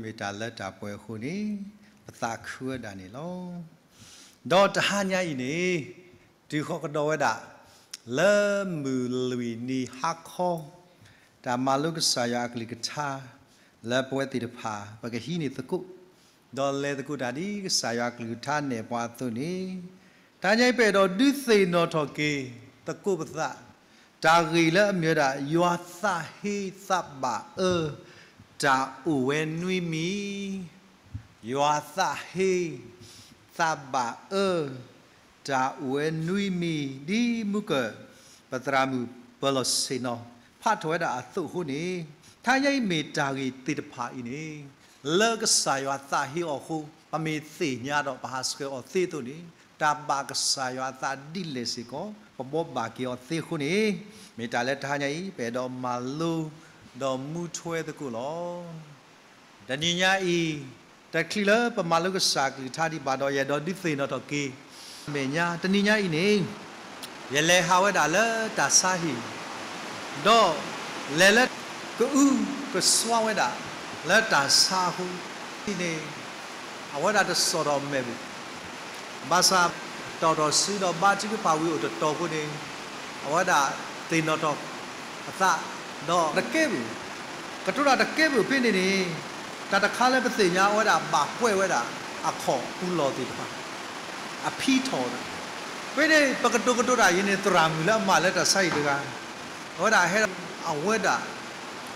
မ့ၢ်တၢ်လၢတၢ်ပှဲၤအဃိန့ၣ် ပသးခုဝဲဒၣ်န့ၣ်လီၤ. ဒီးတဟါညါအံၤန့ၣ် တုၤဃီကဒီးဝဲဒၣ် လၢမုၢ်လွံၢ်နံၤဟါခီ တၢ်မၤလိကစၢ်ယွၤအကလုၢ်ကထါ လၢပဝဲသ့ၣ်တဖၣ် ပကဟံးန့ၢ်သကိး ဒီးလဲၤသကိးတၢ်ဒ်ကစၢ်ယွၤအကလုၢ်ကထါနဲၣ်ပှၤအသိးန့ၣ်, တဟါညါအံၤ ပအဲၣ်ဒိးဒုးသ့ၣ်နီၣ်ထီၣ်က့ၤသကိးပသး တၢ်ဂ့ၢ်လၢအမ့ၢ်ဝဲဒၣ် ယွၤသးဟ့သးဘၣ်အၢ တၢ်အိၣ်ဝဲနွံမံၤ, ယွၤသးဟ့သးဘၣ်အၢ တၢ်အိၣ်ဝဲနွံမံၤ ဒ်မုၢ်ကၢၢ် ပသရၣ်မုၣ်ပၢၤလီၢ်ဆ့ၣ်နီၤ ဖးထီၣ်ဝဲဒၣ်အသိးအဃိန့ၣ်, တဟါညါအံၤမ့ၢ်တၢ်ဂ့ၢ်သ့ၣ်တဖၣ်အံၤန့ၣ် လၢကစၢ်ယွၤသးဟ့အီၤအဃိ ပမ့ၢ်သ့ၣ်ညါဒီးပဟးဆှဲးအီၤသ့အသိးန့ၣ်, တၢ်ဘၣ်ကစၢ်ယွၤအသးဒ်လဲၣ်စ့ၢ်ကီး ပဘှီဘၣ်က့ၤအီၤသ့အဃိန့ၣ်, မ့ၢ်တၢ်လၢတဟါညါအံၤ ပအဲၣ်ဒိးမၤလိ ဒီးမူထွဲသကိးလီၤ. တနံၤညါအံၤ တချုးလၢပမၤလိကစၢ်ကလုၢ်ကထါဒံးဘၣ်ဒီး ယအဲၣ်ဒိးဒုးသ့ၣ်နီၣ်ထီၣ်က့ၤ အမဲာ်ညါ တနံၤညါအံၤန့ၣ် ယလဲၤဟးဝဲဒၣ်လၢတၢ်ဆါဟံၣ် ဒီးလဲၤလၢကအုကစွါဝဲဒၣ် လၢတၢ်ဆါအဃိန့ၣ် အဝဲဒၣ်တစီၣ်ထီၣ်မဲာ်ဘၣ် ဘၣ်ဆၣ် တီၣ်ထီၣ်စုဒီးဘါထုကဖၣ်ဝံၤအိၣ်တတီၤအဃိန့ၣ် အဝဲဒၣ်သ့ၣ်နီၣ်ထီၣ်အသး ဒီးတကဲဘၣ်, ကတိၤတၢ်တကဲဘၣ်ဖဲန့ၣ်န့ၣ် တၢ်တခါလၢပသ့ၣ်ညါအဝဲဒၣ်ဘၣ်ကွဲးဝဲဒၣ် အခီၣ်ပူၤလီၢ်သ့ၣ်တဖၣ် အဖံးထီၣ်ဝဲဒၣ်, ဖဲန့ၣ် ပကတိၤကတိၤတၢ်အံၤန့ၣ် သရၣ်မုၣ်လၢအမၤလၢတၢ်ဆါဟံၣ်တဂၤ အဝဲဒၣ်ဟဲ အဝဲဒၣ်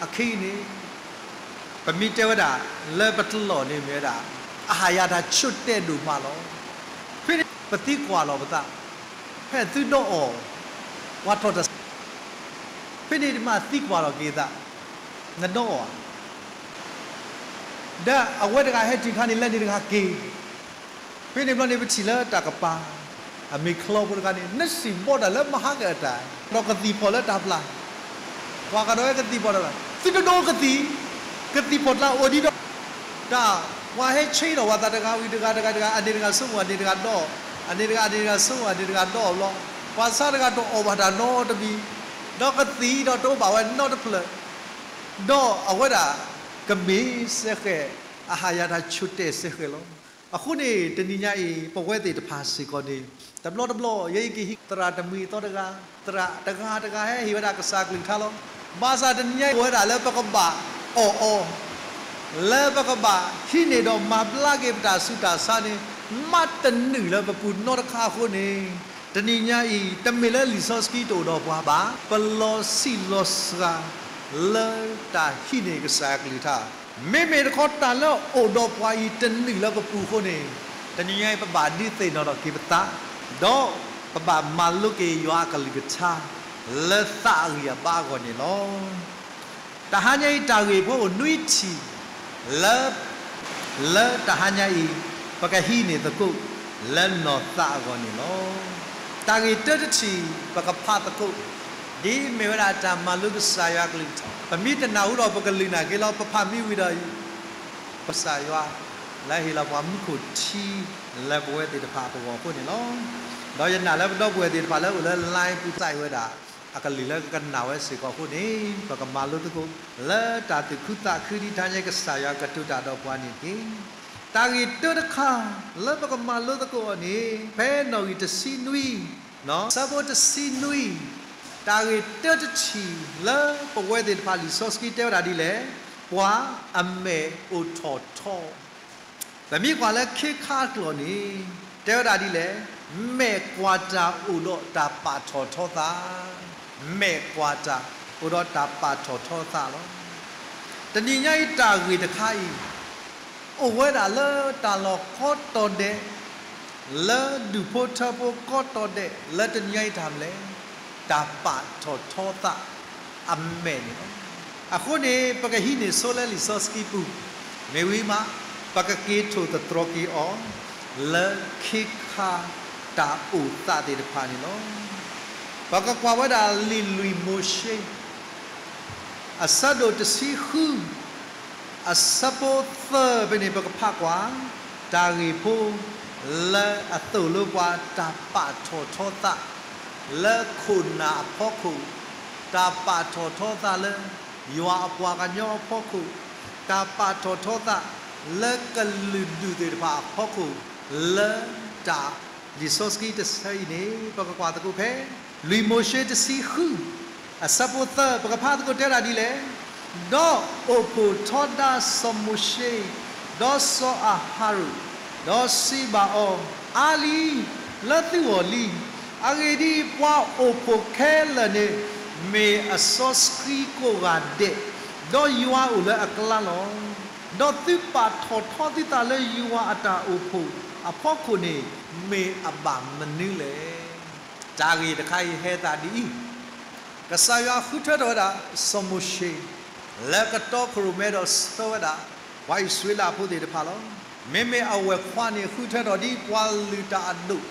အခ့အံၤန့ၣ် ပမ့ၢ်တဲဝဲဒၣ် လၢပတလီၢ်န့ၣ်မ့ၢ်ဝဲဒၣ် အဟၣ်ယၤတၢ်ဆိၣ်တဲာ်ဒိၣ်မးလီၤ. ဖဲန့ၣ် ပသံကွၢ်လီၤပသး, ဖဲသုဒီးအီၣ် ပှၤထီၣ်တၢ်ဆါ ဖဲန့ၣ်မ့ၢ်သံကွၢ်လီၤက့ၤသး, နဒီးအီၣ်ဧါ ဒီးအဝဲတဂၤဟဲတုၤခါန့ၣ် လဲၤန့ၣ်တဂၤက့ၤ, ဖဲန့ၣ်ဘျီန့ၣ် ပထံၣ်လၢတၢ်ကပၤ အမ့ၢ်ချီဖိတခါန့ၣ် နစံၣ်ဘီတၢ်လၢမဟါကအတၢ် ဒီးကသံၣ်ဖီၣ်လၢတၢ်ပျၢ်, ပှၤကဒီးဝဲကသံၣ်ဖီၣ်တၢ်ပျၢ် သုတဒိကသံၣ်, ကသံၣ်ဖီၣ်တၢ်အိၣ်ဒံးဒီး တၢ်ပှၤဟဲဆ့ဒီးပှၤသးတဂၤဝံၤတဂၤတဂၤတဂၤ အန့ၣ်တဂၤဆိကမိၣ် အန့ၣ်တဂၤဒီး, အန့ၣ်တဂၤ အန့ၣ်တဂၤဆိကမိၣ် အန့ၣ်တဂၤဒီးဘျီ, ပှၤဆါတဂၤတအီၣ်ဘၣ်တၢ်နီတမံၤ, ဒီးကသံၣ်ဒီးတအိၣ်ဘၣ်ဝဲနီတဖျၢၣ် ဒီးအဝဲဒၣ် ကမ့ၢ်စဲဃဲး အဟၣ်ယၤတၢ်ဆိၣ်တဲာ်စဲဃဲးလီၤ. အဃိန့ၣ် တနံၤညါအံၤ ပဝဲသ့ၣ်တဖၣ်စ့ၢ်ကီးန့ၣ် တဘျီတဘျီ ယဲယကဟံးသရၣ်တမှံၤသီတဂၤ, သရၣ်တဂၤတဂၤဟဲဟ့ၣ်ဝဲဒၣ်ကစၢ်ကလုၢ်ကထါလီၤ. ဘၣ်ဆၣ်တနံၤညါအံၤ အိၣ်ဝဲဒၣ်လၢပကဘၣ်အီၣ်အီၤ လၢပကဘၣ်ဟံးန့ၢ်ဒီးမၤဘျါက့ၤပတၢ်ဆူးတၢ်ဆါန့ၣ် မးတနုာ်လၢပပူၤနီတခါအဃိန့ၣ်, တနံၤညါအံၤ တမ့ၢ်လၢလံာ်စီဆှံတအိၣ်ဒီးပှၤဘၣ်, ပလီၤဆံးလီၤစှၤ လၢတၢ်ဟံးန့ၢ်ကစၢ်ယွၤကလုၢ်ကထါ, မ့မ့ၢ်တခီတၢ်လၢအအိၣ်ဒီးပှၤအံၤတနုာ်လၢပပူၤအဃိန့ၣ်, တနံၤညါအံၤပဘၣ်ဒုးသ့ၣ်နီၣ်ထီၣ်က့ၤပသး, ဒီးပဘၣ်မၤလိက့ၤယွၤအကလုၢ်ကထါ လၢသးအဂံၢ်အဘါအဂီၢ်န့ၣ်လီၤ. တဟါညါအံၤတၢ်ဂ့ၢ်ဖိအိၣ်နွံထံၣ် လၢ လၢတဟါညါအံၤ ပကဟံးန့ၢ်သကိး လၢနီၢ်သးအဂီၢ်န့ၣ်လီၤ. တၢ်ဂ့ၢ်တၢတထံၣ် ပကဖးသကိး ဒ်မ့ၢ်ဝဲဒၣ်တၢ်မၤလိကစၢ်ယွၤကလုၢ်ကထါ, ပမ့ၢ်တနၢ်ဟူဒီးပကလုၢ်နာ်က့ၤလီၤ ပဖးမ့ၢ်ဝံၤဒီး ကစၢ်ယွၤ လၢဟ့ၣ်လီၤပှၤမူခိၣ်ထံ လၢပဝဲသ့ၣ်တဖၣ်အပဂီၢ်အဃိန့ၣ်လီၤ. ဒီးယနာ်လၢပဒီပုၢ်ဝဲၢ်သ့ၣ်တဖၣ်လၢအိၣ်လၢ line ပူၤ စဲးဝဲဒၣ် အကလုၢ်လၢကကနၣ်ဝဲစ့ၢ်ကီးအဃိန့ၣ် ပကမၤလိသကိး လၢတၢ်သူၣ်ခုသးခုဒ်တဟါညါကစၢ်ယွၤကတိၤတၢ်ဒီးပှၤန့ၣ်တက့ၢ်. တၢ်ဂ့ၢ်တၢတခါ လၢပကမၤလိသကိးအီၤန့ၣ် ဖဲနီၣ်ဂံၢ်တဆံနွံ ဆၢဖိတဆံနွံ, တၢ်ဂ့ၢ်တၢတထံၣ်လၢပဝဲသ့ၣ်တဖၣ်လံာ်စီဆှံတဲဝဲဒၣ်ဒ်လဲၣ်, ပှၤအမဲာ်အိၣ်ထီၣ်ထီ, ပမ့ၢ်ကွၢ်လၢခ့ခါကျိာ်န့ၣ် တဲဝဲဒၣ်ဒ်လဲၣ်, မဲာ်ကွၢ်တၢ်အိၣ်ဒီးတၢ်ပာ်ထီၣ်ထီသး, မဲာ်ကွၢ်တၢ်အိၣ်ဒီးတၢ်ပာ်ထီၣ်ထီသးလီၤ. တနံၤညါအံၤတၢ်ဂ့ၢ်တခါအံၤ အိၣ်ဝဲဒၣ်လၢတၢ်လီၢ်ကိးတီၤဒဲး လၢဒူၣ်ဖိထၢဖိကိးတီၤဒဲး လၢတနံၤညါအံၤတၢ်မနုၤလဲၣ်, တၢ်ပာ်ထီၣ်ထီသးအမဲာ်န့ၣ်လီၤ. အဃိန့ၣ် ပကဟံးန့ၢ်ဆိလၢလံာ်စီဆှံပူၤ, မ့ၢ်ဝံၤမး ပကက့ၤထိၣ်သတြီၤက့ၤအီၤ လၢခ့ခါတၢ်အိၣ်သးသ့ၣ်တဖၣ်န့ၣ်လီၤ. ပကကွၢ်ဝဲဒၣ်လံာ်လွံၢ်မိၤၡ့ အဆၢဒိၣ်တဆံဃု အဆၢဖိသၢဖဲန့ၣ် ပကဖးကွၢ် တၢ်ဂ့ၢ်ဖိ လၢအသိၣ်လိပှၤတၢ်ပာ်ထီၣ်ထီသး လၢခိၣ်နၢ်အဖီခိၣ်, တၢ်ပာ်ထီၣ်ထီသးလၢ ယွၤအပှၤကညီအဖီခိၣ်, တၢ်ပာ်ထီၣ်ထီသးလၢကလုာ်ဒူၣ်သ့ၣ်တဖၣ်အဖီခိၣ် လၢတၢ်လံာ်စီဆှံတဆၢအံၤန့ၣ် ပကကွၢ်သကိးဖဲ လွံၢ်မိၤၡ့တဆံဃု အဆၢဖိသၢ ပကဖးသကိးတဲဒၣ်ဒ်လဲၣ်, ဒီးအိၣ်ဖှိၣ်ထီဒါစီၤမိၤၡ့ ဒီးစီၤအၤဟရိၣ်, ဒီးစံးဘၣ်အီၤ, အါလံ, လၢသုဂီၢ်လံ. အဂ့ၢ်ဒ်အံၤ, ပှၤအိၣ်ဖှိၣ်ခဲလၢာ်န့ၣ် မ့ၢ်အစီဆှံကိးဂၤဒဲး, ဒီးယွၤအိၣ်လၢအကျါလီၤ. ဒီးသုပာ်ထီၣ်ထီသုသးလၢယွၤအတၢ်အိၣ်ဖှိၣ်အဖီခိၣ်န့ၣ် မ့ၢ်အဘၣ်မနုၤလဲၣ်. တၢ်ဂ့ၢ်တခါအံၤဟဲသးဒ်အံၤ, ကစၢ်ယွၤဃုထၢထီၣ်ဝဲဒၣ်စီၤမိၤၡ့ လၢကတီခိၣ်ရိၣ်မဲဒီးဆှၢဝဲဒၣ် ပှၤအံၣ်စရ့လးဖိသ့ၣ်တဖၣ်လီၤ. မ့မ့ၢ်အဝဲၢ်ခွါန့ၣ်ဃုထၢထီၣ်ဒ်ပှၤလုၢ်တၢ်အဒိၣ်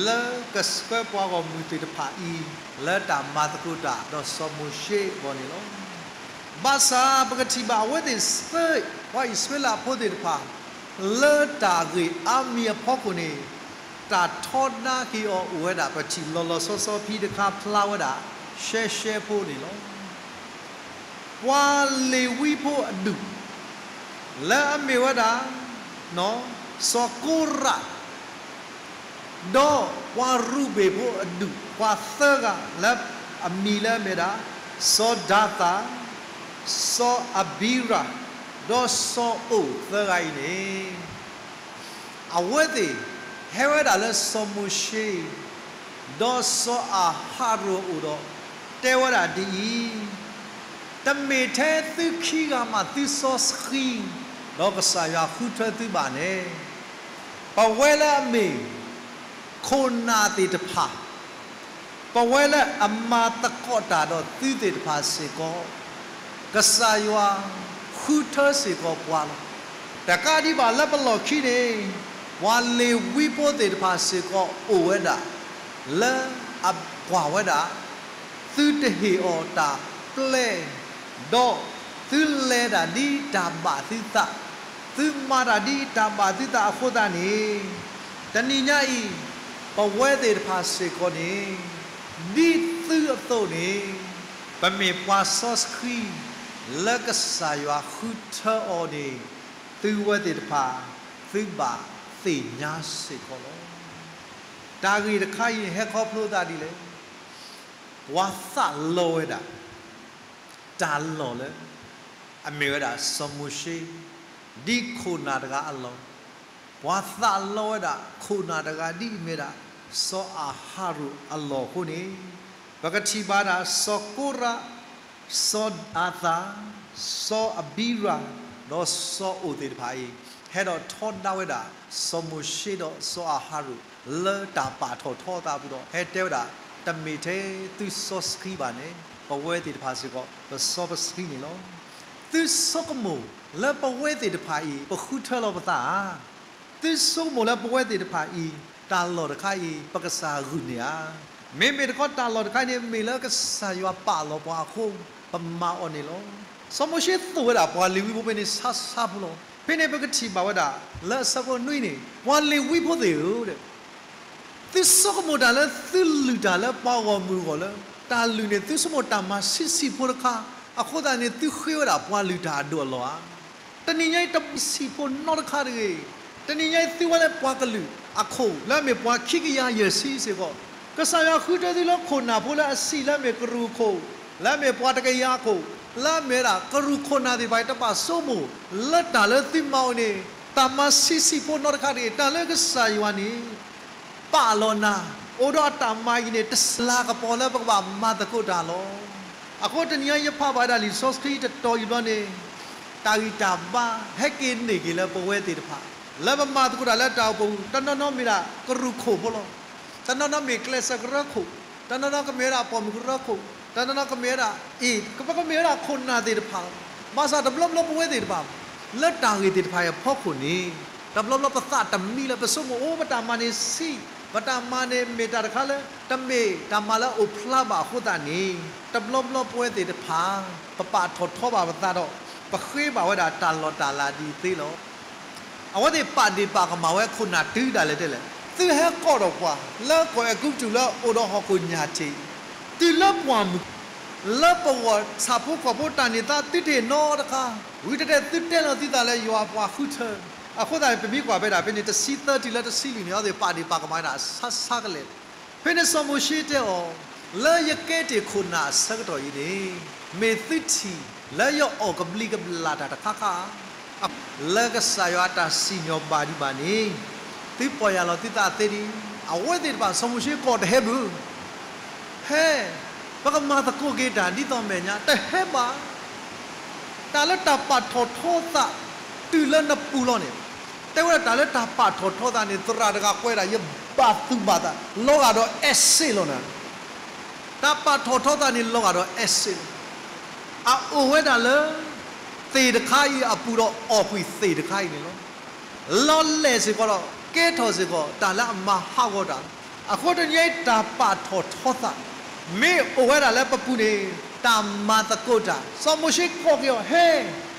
လၢကဆှၢပှၤဂီၢ်မုၢ်သ့ၣ်တဖၣ်အံၤ လၢတၢ်မၤသကိးတၢ်ဒီးစီၤမိၤၡ့အဂီၢ်န့ၣ်လီၤ. ဘၣ်ဆၣ်ပကထံၣ်ဘၣ်အဝဲသ့ၣ်ဆှၢ ပှၤအံၣ်စရ့လးဖိသ့ၣ်တဖၣ် လၢတၢ်ဂ့ၢ်အါမံၤအဖီခိၣ်န့ၣ် တၢ်ထီဒါက့ၤအီၤအိၣ်ဝဲဒၣ် ပထံၣ်လီၤလီၤဆီဆီဖဲတခါဖျါဝဲဒၣ် ရှဲရှဲဖိန့ၣ်လီၤ. ပှၤလ့ၤဝံဖိအဒူၣ် လၢအမ့ၢ်ဝဲဒၣ် စီၤကိရး ဒီးပှၤရူၤဘ့ၣ်ဖိအဒူၣ် ပှၤသၢဂၤလၢအမံၤလၢအမ့ၢ်ဒၣ် စီၤဒၤသၣ်, စီၤအဘံရၣ်, ဒီးစီၤအိၣ်သၢဂၤအံၤန့ၣ် အဝဲသ့ၣ်ဟဲဝဲဒၣ်လၢစီၤမိၤၡ့ ဒီးစီၤအၤဟရိၣ်အအိၣ်ဒီး တဲဝဲဒၣ်ဒ်အံၤ, တမ့ၢ်ထဲသုခံဂၤမးသုစီဆှံ ဒီးကစၢ်ယွၤဃုထၢသုဘၣ်န့ၣ်, ပဝဲလၢအမ့ၢ် ခိၣ်နၢ်သ့ၣ်တဖၣ် ပဝဲလၢအမၤသကိးတၢ်ဒီးသုသ့ၣ်တဖၣ်စ့ၢ်ကီး ကစၢ်ယွၤဃုထၢစ့ၢ်ကီးပှၤလီၤ. တကးဒံးဘၣ်လၢပလီၢ်ခံန့ၣ် ပှၤလ့ၤဝံဖိသ့ၣ်တဖၣ်စ့ၢ်ကီးအိၣ်ဝဲဒၣ် လၢအကွၢ်ဝဲဒၣ် သုတဟ့ၣ်အီၤတၢ်ပျဲ ဒီးသုလဲၤတၢ်ဒ်တၢ်ဘၣ်သုသး, သုမၤတၢ်ဒ်တၢ်ဘၣ်သုသးအဃိသတးန့ၣ်, တနံၤညါအံၤ ပဝဲသ့ၣ်တဖၣ်စ့ၢ်ကီးန့ၣ် ဒ်သုအသိးန့ၣ် ပမ့ၢ်ပှၤစီဆှံ လၢကစၢ်ယွၤဃုထၢအီၤန့ၣ် သုဝဲသ့ၣ်တဖၣ် သုဘၣ်သ့ၣ်ညါစ့ၢ်ကီးလီၤ. တၢ်ဂ့ၢ်တခါအံၤန့ၣ် ဟဲခီဖျိသးဒ်လဲၣ်. ပှၤသးလီဝဲဒၣ် တၢ်လီၢ်လၢ အမ့ၢ်ဝဲဒၣ်စီၤမိၤၡ့ ဒ်ခိၣ်နၢ်တဂၤအလီၢ်, ပှၤသးလီဝဲဒၣ်ခိၣ်နၢ်တဂၤဒ်အမ့ၢ်ဒၣ် စီၤအၤဟရိၣ်အလီၢ်အဃိန့ၣ်, ပကထံၣ်ဘၣ်ဒၣ်စီၤကိရး, စီၤဒၤသၣ်, စီၤအဘံရၣ်, ဒီးစီၤအိၣ်သ့ၣ်တဖၣ်အံၤ ဟဲဒီးထီဒါဝဲဒၣ် စီၤမိၤၡ့ဒီးစီၤအၤဟရိၣ် လၢတၢ်ပာ်ထီၣ်ထီသးအပူၤဒီး ဟဲတဲဝဲဒၣ်, တမ့ၢ်ထဲသုစီဆှံဘၣ်န့ၣ် ပဝဲသ့ၣ်တဖၣ်စ့ၢ်ကီး ပစီပဆှံန့ၣ်လီၤ. သုဆိကမိၣ်လၢပဝဲသ့ၣ်တဖၣ်အံၤ ပဃုထၢလီၤပသးဧါ. သုဆိကမိၣ်လၢပဝဲသ့ၣ်တဖၣ်အံၤ တၢ်လီၢ်တခါအံၤ ပကစၢ်ဂုာ်န့ၢ်ဧါ. မ့မ့ၢ်တခီတၢ်လီၢ်တခါအံၤန့ၣ် မ့ၢ်လၢကစၢ်ယွၤပာ်လီၤပှၤအဃိ ပမၤအီၤန့ၣ်လီၤ. စီၤမိၤၡ့သိၣ်ဝဲဒၣ်ပှၤလ့ၤဝံဖိဖဲန့ၣ်ဆါဆါဖိလီၤ. ဖဲန့ၣ်ပကထံၣ်ဘၣ်ဝဲဒၣ် လၢအဆၢဖိနွံန့ၣ် ပှၤလ့ၤဝံဖိသ့ၣ်ဧၢ, သုဆိကမိၣ်တၢ်လၢသုလုၢ်တၢ်လၢပှၤဂီၢ်မုၢ်အဂီၢ်လၢ တၢ်လုၢ်န့ၣ် သုဆိကမိၣ်တၢ်မၤဆံးဆံးဖိတခါ, အဃိသတးန့ၣ် သုဃ့ဝဲဒၣ်ပှၤလုၢ်တၢ်အဒိၣ်အလီၢ်ဧါ. တနံၤညါအံၤတမၤဆံးဖိနီတခါတဂ့ၤ. တနံၤညါအံၤသုဝဲလၢပှၤကလုာ်အခိၣ် လၢအမ့ၢ်ပှၤခံကယၤယဲၢ်ဆံစ့ၢ်ကီး, ကစၢ်ယွၤဃုထၢသုလၢခိၣ်နၢ်ဖိလၢအဆံးလၢအမ့ၢ်ကရူၢ်ခိၣ်, လၢအမ့ၢ်ပှၤတကယၤခိၣ်, လၢအမ့ၢ်ဝဲဒၣ်ကရူၢ်ခိၣ်နၢ်သ့ၣ်တဖၣ်အံၤ တဘၣ်ဆိကမိၣ်လၢတၢ်လၢသုမၤအီၤန့ၣ် တၢ်မၤဆံးဆံးဖိနီတခါတဂ့ၤ. တၢ်လၢကစၢ်ယွၤန့ၣ် ပာ်လီၤနၤ, အိၣ်ဒီးအတၢ်မၤအံၤန့ၣ် တစလၤကပီၤလၢပကဘၣ်မၤသကိးတၢ်လီၤ. အဃိတနံၤညါယဖးဘၣ်ဝဲဒၣ်လံာ်စီဆှံတတီၤအံၤဘျီန့ၣ်, တၢ်ဂံၢ်တၢ်ဘါဟဲက့ၤန့ၢ်က့ၤလၢပဝဲသ့ၣ်တဖၣ် လၢပမၤသကိးတၢ်လၢတၢ်အိၣ်ဖှိၣ်ပူၤ, တနီၤနီၤမ့ၢ်ဒၣ်ကရူၢ်ခိၣ်ဖိလီၤ. တနီၤနီၤမ့ၢ်ကျဲးစၢးကရၢခိၣ်, တနီၤနီၤကမ့ၢ်ဝဲဒၣ်ပိာ်မုၣ်ကရၢခိၣ်, တနီၤနီၤကမ့ၢ်ဝဲဒၣ် အ့ၣ်, ပကမ့ၢ်ဝဲဒၣ်ခိၣ်နၢ်သ့ၣ်တဖၣ်လီၤ. ဘၣ်ဆၣ်တဘျီဘျီပဝဲသ့ၣ်တဖၣ် လၢတၢ်ဂ့ၢ်သ့ၣ်တဖၣ်အံၤအဖီခိၣ်န့ၣ်, တဘျီဘျီပသးတမံလၢပဆိကမိၣ်အိၣ် ပတၢ်မၤန့ၣ်ဆံး, ပတၢ်မၤန့ၣ်မ့ၢ်တၢ်တခါလၢ တမ့ၢ်တၢ်မၤလၢအိၣ်ဖျါဘၣ်အဃိသတးန့ၣ်, တဘျီဘျီပဝဲသ့ၣ်တဖၣ် ပပာ်ထီၣ်ထီဘၣ်ပသးဒီး ပဃ့ဘၣ်ဝဲဒၣ်တၢ်လီၢ်တၢ်လၤဒ်သ့လီၤ. အဝဲသ့ၣ်ပာ်ဒ့ၣ်ပာ်ကမၣ်ဝဲခိၣ်နၢ်တုၤဒၣ်လဲာ်တဲလဲၣ်, သုဟဲကိးထီၣ်ပှၤ လၢကီၢ်အဲၤကူပတူးလၢအအိၣ်ဒီးဟီၣ်ခိၣ်ညၣ်ထံး, တုၤလၢပှၢ်မုၢ် လၢပဂီၢ်ဆၣ်ဖိကီၢ်ဖိတၢ်န့ၢ်သါသုတဟ့ၣ်နီတခါ, ဝံၤတတဲသုတဲလီၤသုသးလၢယွၤပှၤဃုထၢ, အဃိသတးန့ၣ် ပမ့ၢ်ကွၢ်ဖဲဒၣ်ဖဲန့ၣ် တဆံသၢတုၤလၢတဆံလွံၢ်န့ၣ် အဝဲသ့ၣ်ပာ်ဒ့ၣ်ပာ်ကမၣ်ဝဲဒၣ်ဆါဆါကလဲာ်, ဖဲန့ၣ်စီၤမိၤၡ့တဲအီၤ, လၢယကဲတ့ၢ်ခိၣ်နၢ်အဆၢကတီၢ်အံၤန့ၣ်, မ့ၢ်သုထံၣ်လၢယအီၣ်ကဘျံးကဘျၣ်တၢ်တခါခါ လၢကစၢ်ယွၤအတၢ်စံၣ်ညီၣ်ဘၣ်ဒံးဘၣ်န့ၣ်, သုပီၢ်ယၢ်လီၤသုသးသ့ဒံး, အဝဲသ့ၣ်တဖၣ်စီၤမိၤၡ့ကိးတဟဲဘၣ်, ဟဲ, ပကမၤသကိးက့ၤတၢ်ဒ်သိးမဲာ်ညါ တဟဲဘၣ် တၢ်လၢတၢ်ပာ်ထီၣ်ထီသးတုၤလၢနပူၤလီၤန့ၣ်, တဲဝဲဒၣ်တၢ်လၢတၢ်ပာ်ထီၣ်ထီသးန့ၣ် သရၣ်တဂၤကွဲးဒၣ် ယဘၣ်သူၣ်ဘၣ်သး လီၤဂာ်ဒီး acid လီၤနၤ, တၢ်ပာ်ထီၣ်ထီသးန့ၣ် လီၤဂာ်ဒီး acid လီၤ, အအိၣ်ဝဲဒၣ်လၢ သ့ၣ်တခါအံၤအပူၤဒီးအီၣ်ကွံာ်သ့ၣ်တခါအံၤန့ၣ်လီၤ. လီၤလဲၣ်စ့ၢ်ကီးဒီး ကဲထီၣ်စ့ၢ်ကီး တၢ်လၢအမၤဟးဂီၤတၢ်လီၤ. အဃိတနံၤအံၤတၢ်ပာ်ထီၣ်ထီသး မ့ၢ်အိၣ်ဝဲဒၣ်လၢပပူၤန့ၣ် တၢ်မၤသကိးတၢ်, စီၤမိၤၡ့ကိးက့ၤအီၤ ဟဲ,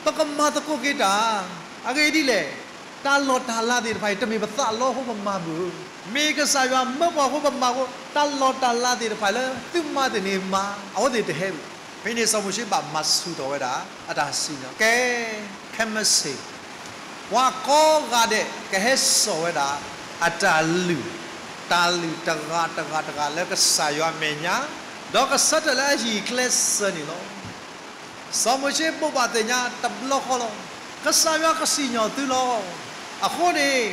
ပကမၤသကိးက့ၤတၢ်, အဂ့ၢ်ဒ်လဲၣ်, တၢ်လီၢ်တၢ်လၤသ့ၣ်တဖၣ်အံၤ တမ့ၢ်ပသးလီဖိပမၤဘၣ်, မ့ၢ်ကစၢ်ယွၤမၢပှၤဃိပမၤဃိ, တၢ်လီၢ်တၢ်လၤသ့ၣ်တဖၣ်လၢသုမၤသ့ၣ်န့ၣ်မၤ, အဝဲသ့ၣ်တဟဲဘၣ်. ဖဲန့ၣ်စီၤမိၤၡ့ဘၣ်မၤဆူၣ်ထီၣ်ဝဲဒၣ် အတၢ်စံၣ်ညီၣ်, ကဲ, ခဲမုၢ်ဆ့ၣ် ပှၤကိးဂၤဒဲး ကဟဲစိာ်ဝဲဒၣ် အတၢ်လုၢ်, တၢ်လုၢ်တဂၤတဂၤတဂၤလၢကစၢ်ယွၤမဲာ်ညါ, ဒီးကဆၢထၢၣ်လၢအဟံၣ်ကျဲစၢၤန့ၣ်လီၤ. စီၤမိၤၡ့ဘိးဘၣ်သ့ၣ်ညါတဘျီဃီလီၤ. ကစၢ်ယွၤကစံၣ်ညီၣ်သုလီၤ. အဃိန့ၣ်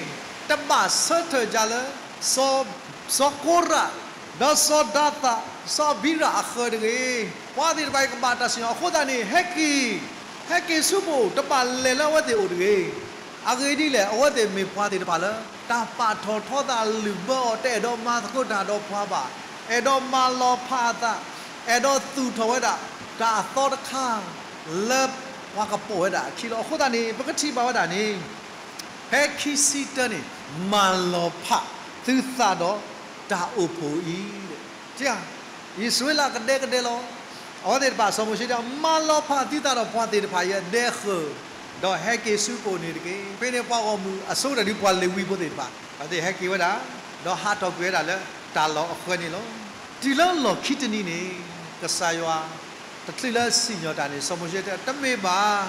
တဘၣ်ဆၢထၢၣ်ဒ်လၢ စီၤကိရး, ဒီးစီၤဒၤသၣ်, စီၤအဘံရၣ်အဃၢၤတဂ့ၤ. ပှၤသ့ၣ်တဖၣ်အံၤကဘၣ်တၢ်စံၣ်ညီၣ်အဃိသတးန့ၣ် ဟဲက့ၤ, ဟဲက့ၤဆူပအိၣ်, တဘၣ်လဲၤလၢအဝဲသ့ၣ်အိၣ်တဂ့ၤ. အဂ့ၢ်ဒ်လဲၣ်, အဝဲသ့ၣ်မ့ၢ်ပှၤသ့ၣ်တဖၣ်လၢ တၢ်ပာ်ထီၣ်ထီသးလုၢ်ဘၢအီၤ, တအဲၣ်ဒိးမၤသကိးတၢ်ဒီးပှၤဘၣ်, အဲၣ်ဒိးမၤလီၤဖးအသး, အဲၣ်ဒိးသူၣ်ထီၣ်ဝဲဒၣ် တၢ်အသီတခါ လၢပှၤကပိာ်ဝဲဒၣ်အခံလီၤ. အဃိသတးန့ၣ် ပကထံၣ်ဘၣ်ဝဲဒၣ်န့ၣ် ဖဲခံဆံတၢန့ၣ် မၤလီၤဖးသုသးဒီးတၢ်အိၣ်ဖှိၣ်အံၤ, အံၣ်စရ့လးကဒဲကဒဲလီၤ. အဝဲသ့ၣ်တဖၣ်စီၤမိၤၡ့တဲ မၤလီၤဖးသုသးဒီးပှၤသ့ၣ်တဖၣ်အံၤအဒဲဃၢၤ, ဒီးဟဲက့ၤဆူပအိၣ်န့ၣ်တက့ၢ်. ဖဲန့ၣ်ပှၤဂီၢ်မုၢ်အဆိကတၢၢ်ဒ်ပှၤလ့ၤဝံဖိသ့ၣ်တဖၣ် အဝဲသ့ၣ်ဟဲက့ၤဝဲဒၣ်, ဒီးဟးထီၣ်ကွံာ်ဝဲဒၣ်လၢတၢ်လီၢ်အဃၢၤန့ၣ်လီၤ. တုၤလၢလီၢ်ခံတနံၤန့ၣ် ကစၢ်ယွၤ တချုးလၢစံၣ်ညီၣ်တၢ်န့ၣ် စီၤမိၤၡ့တဲ တမ့ၢ်ဘၣ်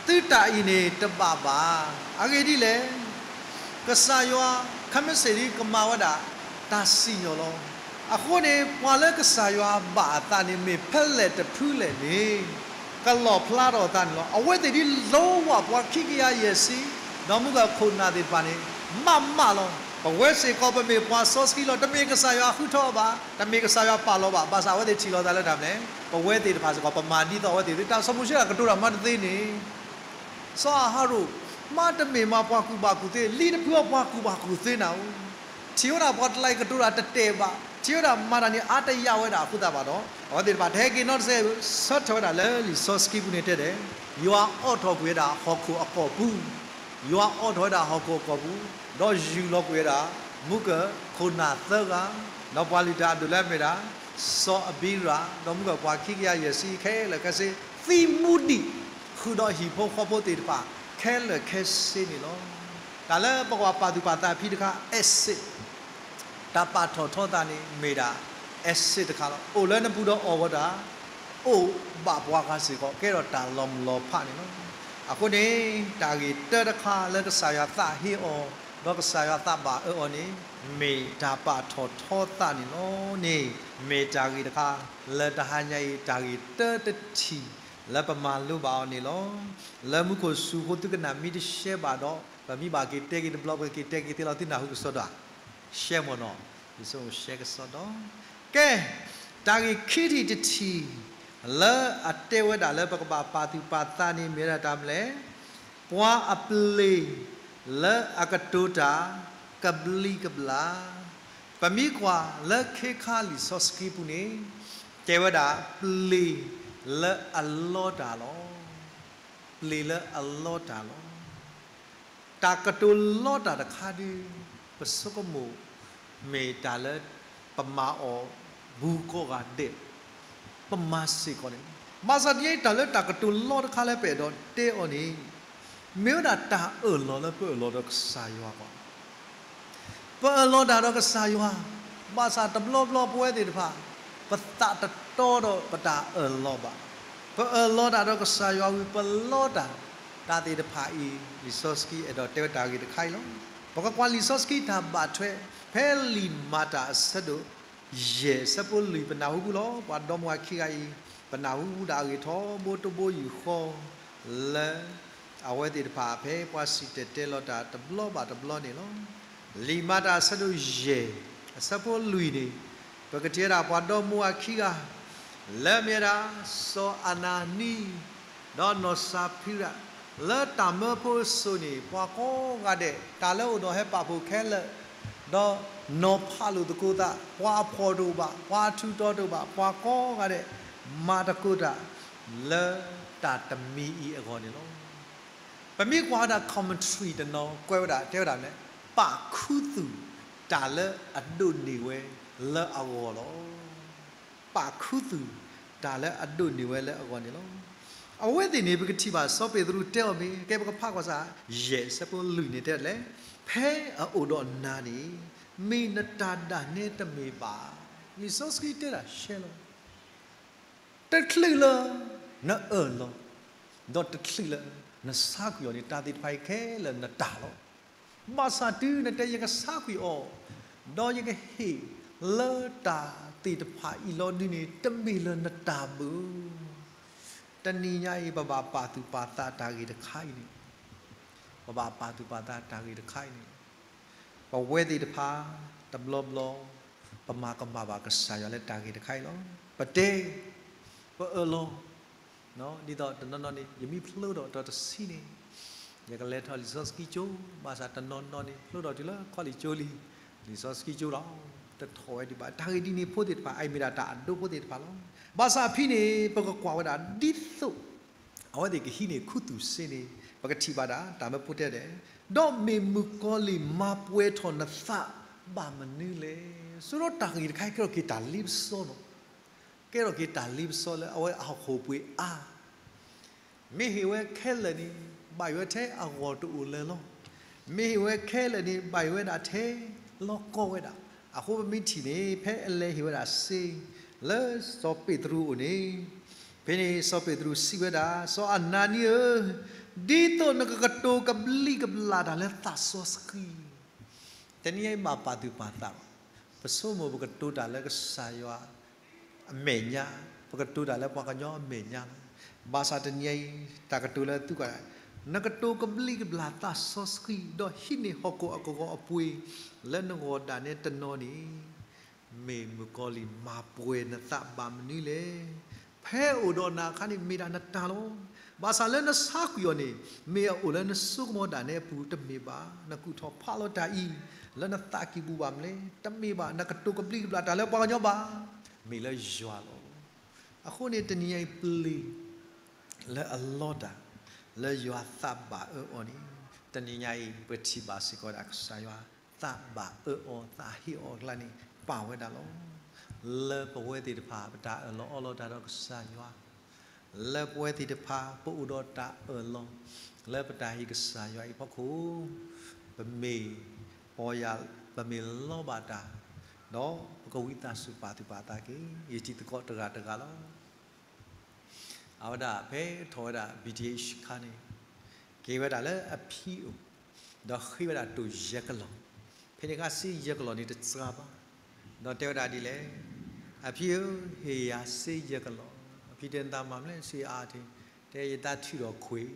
သုတၢ်အံၤန့ၣ်တဘၣ်ဘၣ်. အဂ့ၢ်ဒ်လဲၣ်, ကစၢ်ယွၤ ခဲမုၢ်ဆ့ၣ်ဒ်ကမၤဝဲဒၣ် တၢ်စံၣ်ညီၣ်လီၤ. အဃိန့ၣ် ပှၤလၢကစၢ်ယွၤဘၣ်အသးန့ၣ် မ့ၢ်ဖဲလဲၣ်တဖုလဲၣ်န့ၣ် ကလီၣ်ဖျါထီၣ်အသးန့ၣ်လီၤ. အဝဲသ့ၣ်ဒ်လိဝၢ်ပှၤခံကယၤယဲၢ်ဆံ ဒီးမုၢ်ဂၢၢ်ခိၣ်နၢ်သ့ၣ်တဖၣ်န့ၣ် မးမးလီၤ. ပဝဲစ့ၢ်ကီးပမ့ၢ်ပှၤစီဆှံလီၤ. တမ့ၢ်ကစၢ်ယွၤဃုထၢအီၤဘၣ်, တမ့ၢ်ကစၢ်ယွၤပာ်လီၤဘၣ်. ဘၣ်ဆၣ်အဝဲသ့ၣ်ထံၣ်လိာ်သးလၢတၢ်မနုၤလဲၣ်, ပဝဲသ့ၣ်တဖၣ်စ့ၢ်ကီး ပမၤဒ်သိးအဝဲသ့ၣ်သု, တၢ်စီၤမိၤၡ့အကတိၤတၢ်မၤတသ့န့ၣ် စီၤအၤဟရိၣ် မါတမ့ၢ်မၤပှၤကူၣ်ဘၣ်ကူၣ်သ့, လံတဖုအီၤပှၤကူၣ်ဘၣ်ကူၣ်သ့နၤဧၢ, ထံၣ်ဝဲဒၣ်ပှၤတလးအံၤကတိၤတၢ်တတဲာ်ဘၣ်, ထံၣ်ဝဲဒၣ်မၤတၢ်န့ၣ်အါတယၢ်ဝဲဒၣ်အဃိသတးဘၣ်ဒီး အဝဲသ့ၣ်တဖၣ်တဟဲက့ၤနီတစဲး, ဆၢထၢၣ်ဝဲဒၣ်လၢလံာ်စီဆှံပူၤန့ၣ်တဲဒဲး, ယွၤအိးထီၣ်ကွံာ်ဝဲဒၣ်ဟီၣ်ခိၣ်အကီၢ်ပူၤ, ယွၤအိးထီၣ်ဝဲဒၣ်ဟီၣ်ခိၣ်အကီၢ်ပူၤ, ဒီးယူၢ်လီၤကွံာ်ဝဲဒၣ် မုၢ်ကၢၢ်ခိၣ်နၢ်သၢဂၤ, ဒီးပှၤလုၢ်တၢ်အဒိၣ်လၢအမ့ၢ်ဒၣ် စီၤအဘံရၣ် ဒီးမုၢ်ကၢၢ်ပှၤခံကယၤယဲၢ်ဆံခဲလၢာ်ခဲဆ့ သံမူဒံး ဃုာ်ဒီးဟံၣ်ဖိဃီဖိသ့ၣ်တဖၣ် ခဲလၢာ်ခဲဆ့န့ၣ်လီၤ. တၢ်လၢပကဘၣ်ပာ်သူၣ်ပာ်သးဖံးတခါ acid, တၢ်ပာ်ထီၣ်ထီသးန့ၣ်မ့ၢ်ဒၣ် acid တခါလီၤ. အိၣ်လၢနပူၤဒီးအီၣ်ဝဲဒၣ်, အိၣ်ဘၣ်ပှၤဂၤစ့ၢ်ကီး ကဲထီၣ်တၢ်လီၤမုၢ်လီၤဖးန့ၣ်လီၤ. အဃိန့ၣ် တၢ်ဂ့ၢ်တၢတခါလၢကစၢ်ယွၤသးဟ့အီၤ, ဒီးကစၢ်ယွၤသးဘၣ်အၢအီၤန့ၣ် မ့ၢ်တၢ်ပာ်ထီၣ်ထီသးန့ၣ်လီၤန့ၣ်, မ့ၢ်တၢ်ဂ့ၢ်တခါ လၢတဟါညါအံၤ တၢ်ဂ့ၢ်တၢတထံၣ် လၢပမၤလိဘၣ်အီၤန့ၣ်လီၤ. လၢမူခိၣ်စူၤဖိသုကနၣ်မ့ၢ်တရှဲဘၣ်ဒီး ပမ့ၢ်ဘၣ်က့ၤတဲက့ၤတဘျီ ပက့ၤတဲက့ၤသ့လီၤ. သုနၢ်ဟူကစီဒီဧါ, ရှဲမ့ၢ်နီၤ, ယဆိကမိၣ်ရှဲကစီဒီ, ကဲ, တၢ်ဂ့ၢ်ခံထံၣ်တထံၣ် လၢအတဲဝဲဒၣ်လၢပကဘၣ်ပာ်သူၣ်ပာ်သးန့ၣ် မ့ၢ်ဝဲဒၣ်တၢ်မနုၤလဲၣ်, ပှၤအပျ့ၤလၢအကတိၤတၢ် ကဘျံးကဘျၣ်, ပမ့ၢ်ကွၢ်လၢခဲခါလံာ်စီဆှံပူၤန့ၣ် တဲဝဲဒၣ် ပျ့ၤလၢအလီတၢ်လီၤ. ပျ့ၤလၢအလီတၢ်လီၤ. တၢ်ကတိၤလီတၢ်တခါဒုး ပဆိကမိၣ် မ့ၢ်တၢ်လၢပမၤအီၤဘူးကိးဂၤဒဲး, ပမၤစ့ၢ်ကီးန့ၣ်, ဘၣ်ဆၣ်တနံၤအံၤ တၢ်လၢတၢ်ကတိၤလီတခါလၢပအဲၣ်ဒိးတဲအီၤန့ၣ် မ့ၢ်ဝဲဒၣ်တၢ်အၢၣ်လီၤလၢပအၢၣ်လီၤဒီးကစၢ်ယွၤကီး ပအၢၣ်လီၤတၢ်ဒီးကစၢ်ယွၤ, ဘၣ်ဆၣ်တဘျီဘျီပဝဲသ့ၣ်တဖၣ် ပသးတတီဒီးပတၢ်အၢၣ်လီၤဘၣ်. ပအၢၣ်လီၤတၢ်ဒီးကစၢ်ယွၤဝံၤ ပလီတၢ်, တၢ်သ့ၣ်တဖၣ်အံၤ လံာ်စီဆှံအဲၣ်ဒိးတဲဝဲတၢ်ဂ့ၢ်တခါအံၤလီၤ. ပကကွၢ်လံာ်စီဆှံတၢ်ဘၣ်ထွဲ ဖဲလံာ်မၤတၢ်အဆၢဒိၣ်ယဲၢ် အဆၢဖိလွံၢ် ပနၢ်ဟူပူၤလီၤ. ပှၤဒီမါဝၤခံဂၤအံၤ ပနၢ်ဟူပူၤဒၣ်အဂ့ၢ်ထီဘိတဘိယူၢ်ဃီ လၢ အဝဲသ့ၣ်တဖၣ်ဖဲပှၤစံၣ်တဲၤတဲလီၤတၢ်တဘျီဘၣ်တဘျီန့ၣ်လီၤ. လံာ်မၤတၢ်အဆၢဒိၣ်ယဲၢ် အဆၢဖိလွံၢ်န့ၣ် ပကထံၣ်ဝဲဒၣ်ပှၤဒီမါဝၤခံဂၤ လၢမ့ၢ်ဝဲဒၣ် စီၤအနၤနံ ဒီးနီၢ်စဖံရၤ လၢတၢ်မၢဖိအစိၤန့ၣ် ပှၤကိးဂၤဒဲး တၢ်လၢအိၣ်ဒီးဟဲပာ်ဖှိၣ်ခဲလၢာ် ဒီးနီၤဖးလိာ်သကိးသး ပှၤအဖှီၣ်တအိၣ်ဘၣ် ပှၤအထူးတီၤတအိၣ်ဘၣ် ပှၤကိးဂၤဒဲး မၤသကိးတၢ် လၢတၢ်တမံၤအံၤအဂီၢ်န့ၣ်လီၤ. ပမ့ၢ်ကွၢ်ဝဲဒၣ် commentary တနီၤ ကွဲးဝဲဒၣ် တဲဝဲဒၣ်န့ၣ် ပာ်ခူသူၣ်တၢ်လၢအဒိးန့ၢ်ဝဲလၢအဂီၢ်လီၤ. ပာ်ခူသူၣ်တၢ်လၢအဒိးန့ၢ်ဝဲလၢအဂီၢ်န့ၣ်လီၤ. အဝဲသ့ၣ်န့ၣ် ပကထံၣ်ဘၣ်စီၤပ့းတရူးတဲအီၤမ့ၢ် ကဲပကဖးကွၢ်စ့ၢ် ယဲၢ် အဆၢဖိလွံၢ်န့ၣ်တဲဒ်လဲၣ်, ဖဲအအိၣ်ဒီးနၤန့ၣ် မ့ၢ်နတၢ်ဒၣ်နဲတမ့ၢ်ဘၣ်. လံာ်စီဆှံတဲဒၣ်ရှဲလီၤ တချုးလၢနအၢၣ်လီၤ, ဒီးတချုးလၢနဆါကွံာ်အီၤန့ၣ် တၢ်သ့ၣ်တဖၣ်အံၤခဲလၢာ်နတၢ်လီၤ. ဘၣ်ဆၣ်တုၤနတဲယကဆါကွံာ်အီၤ, ဒီးယကဟ့ၣ်လၢတၢ်သ့ၣ်တဖၣ်အံၤလီၤဒုန့ၣ် တမ့ၢ်လၢနတၢ်ဘၣ်. တနံၤညါအံၤ ပဘၣ်ပာ်သူၣ်ပာ်သးတၢ်ဂ့ၢ်တခါအံၤန့ၣ် ပဘၣ်ပာ်သူၣ်ပာ်သးတၢ်ဂ့ၢ်တခါအံၤန့ၣ် ပဝဲသ့ၣ်တဖၣ် တဘျီဘျီ ပမၤကမၣ်ဘၣ်ကစၢ်ယွၤလၢတၢ်ဂ့ၢ်တခါအံၤလီၤ. ပတဲ, ပအၢၣ်လီၤ, ဒ်သိးတနီၤနီၤန့ၣ် ယမ့ၢ်ဖျိထီၣ်ဒီးတဆံန့ၣ် ယကလဲၤထီၣ်လံာ်စီဆှံကၠိ, ဘၣ်ဆၣ်တနီၤနီၤန့ၣ် ဖျိထီၣ်တုၤလၢခီလ့ၣ်ကၠိလံ, လံာ်စီဆှံကၠိလီၤ, တထီၣ်ဝဲဒံးဘၣ်. တၢ်ဂ့ၢ်ဒ်န့ၣ်ဖိသ့ၣ်တဖၣ် အအံၤမ့ၢ်ဒၣ်တၢ်အဒိဖိသ့ၣ်တဖၣ်လီၤ. ဘၣ်ဆၣ်အဖံန့ၣ် ပကကွၢ်ဝဲဒၣ်ဒ်သိး အဝဲသ့ၣ်ကဟံးန့ၢ်ခူသူၣ်စ့န့ၣ် ပကထံၣ်ဘၣ်ဒၣ် တၢ်မၢဖိတဲဒဲး, ဒီးမ့ၢ်မုၣ်ကီၤလံၢ်မၤပှဲၤထီၣ်နသးဘၣ်မနုၤလဲၣ်. ဆိဒီးတၢ်ဂ့ၢ်တခါအံၤ ကဲထီၣ်က့ၤတၢ်လ့ပစီလီၤ. ကဲထီၣ်က့ၤတၢ်လ့ပစီလၢအဝဲအဟီၣ်ခိၣ်ပှ့ၤအါ မ့ၢ်ဟ့ၣ်ဝဲခဲလၢာ်န့ၣ် ဘၣ်ယိၣ်ဝဲထဲအဂီၢ်တအိၣ်လၢၤလီၤ. မ့ၢ်ဟ့ၣ်ဝဲခဲလၢာ်န့ၣ် ဘၣ်ယိၣ်ဝဲဒၣ်ထဲလီၤကီဝဲဒၣ်. အဃိပမ့ၢ်ထံၣ်န့ၣ် ဖဲအလဲၤဟ့ၣ်ဝဲဒၣ်စ့ လၢစီၤပ့းတရူးအအိၣ်န့ၣ်, ဖဲန့ၣ်စီၤပ့းတရူးစံးဝဲဒၣ်, စီၤအနၤနံဧၢ, ဒ်သိးနကကတိၤကဘျံးကဘျၣ်တၢ်လၢသးစီဆှံ တနံၤအံၤဘၣ်ပာ်သူၣ်ပာ်သး, ပဆိကမိၣ်ပကတိၤတၢ်လၢကစၢ်ယွၤအမဲာ်ညါ, ပကတိၤတၢ်လၢပှၤကညီအမဲာ်ညါလီၤ. ဘၣ်ဆၣ်တနံၤအံၤ တၢ်ကတိၤလၢသုကွၢ်, နကတိၤကဘျံးကဘျၣ်သးစီဆှံ ဒီးဟံးန့ၢ်ဟီၣ်ခိၣ်အကဝီၤအပှ့ၤ လၢနဂီၢ်ဒၣ်နဲတနီၤန့ၣ် မ့ၢ်မုၣ်ကီၤလံၢ်မၤပှဲၤနသးဘၣ်မနုၤလဲၣ်. ဖဲအိၣ်ဒီးနၤအခါန့ၣ် မ့ၢ်ဒၣ်နတၢ်လီၤ. ဘၣ်ဆၣ်လၢနဆါကွံာ်အီၤန့ၣ် မ့ၢ်အအိၣ်လၢနစိကမီၤဒၣ်နဲအပူၤတမ့ၢ်ဘၣ်. နကူၣ်ထီၣ်ဖးလီၤတၢ်အံၤ လၢနသးကံၢ်ပူၤဘၣ်မနုၤလဲၣ်. တမ့ၢ်ဘၣ် နကတိၤကဘျံးကဘျၣ်တၢ်လၢပှၤကညီဘၣ်. မ့ၢ်လၢယွၤလီၤ. အဃိန့ၣ် တနံၤအံၤပျ့ၤ လၢအလီတၢ် လၢယွၤသးဘၣ်အၢအီၤန့ၣ် တနံၤညါအံၤ ပထံၣ်ဘၣ်စ့ၢ်ကီးဒၣ်ကစၢ်ယွၤ သးဘၣ်အၢအီၤ သးဟ့ၣ်အီၤအကျါန့ၣ် ပာ်ဝဲဒၣ်လီၤ. လၢပဝဲသ့ၣ်တဖၣ် ပတၢ်အၢၣ်လီၤအီလီၤတၢ်ဒီးကစၢ်ယွၤ, လၢပဝဲသ့ၣ်တဖၣ် ပအိၣ်ဒီးတၢ်အၢၣ်လီၤ လၢပတၢ်ဟ့ၣ်ကစၢ်ယွၤအံၤအဖီခိၣ်, ပမ့ၢ် ပီၢ်ယၢ် ပမ့ၢ်လီဘၣ်တၢ်, ဒီးပကဝံသးစူၤပာ်သူၣ်ပာ်သးက့ၤ ယတံၤသကိးတဂၤတဂၤလီၤ. အဝဲဒၣ်ဖဲထီၣ်ဝဲဒၣ် ဘံၣ်ထံၣ်အ့ၣ်ၡံခါန့ၣ် က့ၤဝဲဒၣ်လၢအဖံအိၣ်, ဒီးဃ့ဝဲဒၣ်တိၢ်ယဲၢ်ကလီၢ်, ဖဲန့ၣ်အခါစ့ယဲၢ်ကလီၢ်န့ၣ်တစှၤဘၣ်, ဒီးတဲဝဲဒၣ်ဒ်လဲၣ်, အဖံဧၢ, ဟ့ၣ်ယၤစ့ယဲၢ်ကလီၢ်. အဖံတဲ နသးမၤမနုၤလဲၣ် စ့အါတ့ၢ်, တဲယသးထုးထီၣ်ခွံၣ်,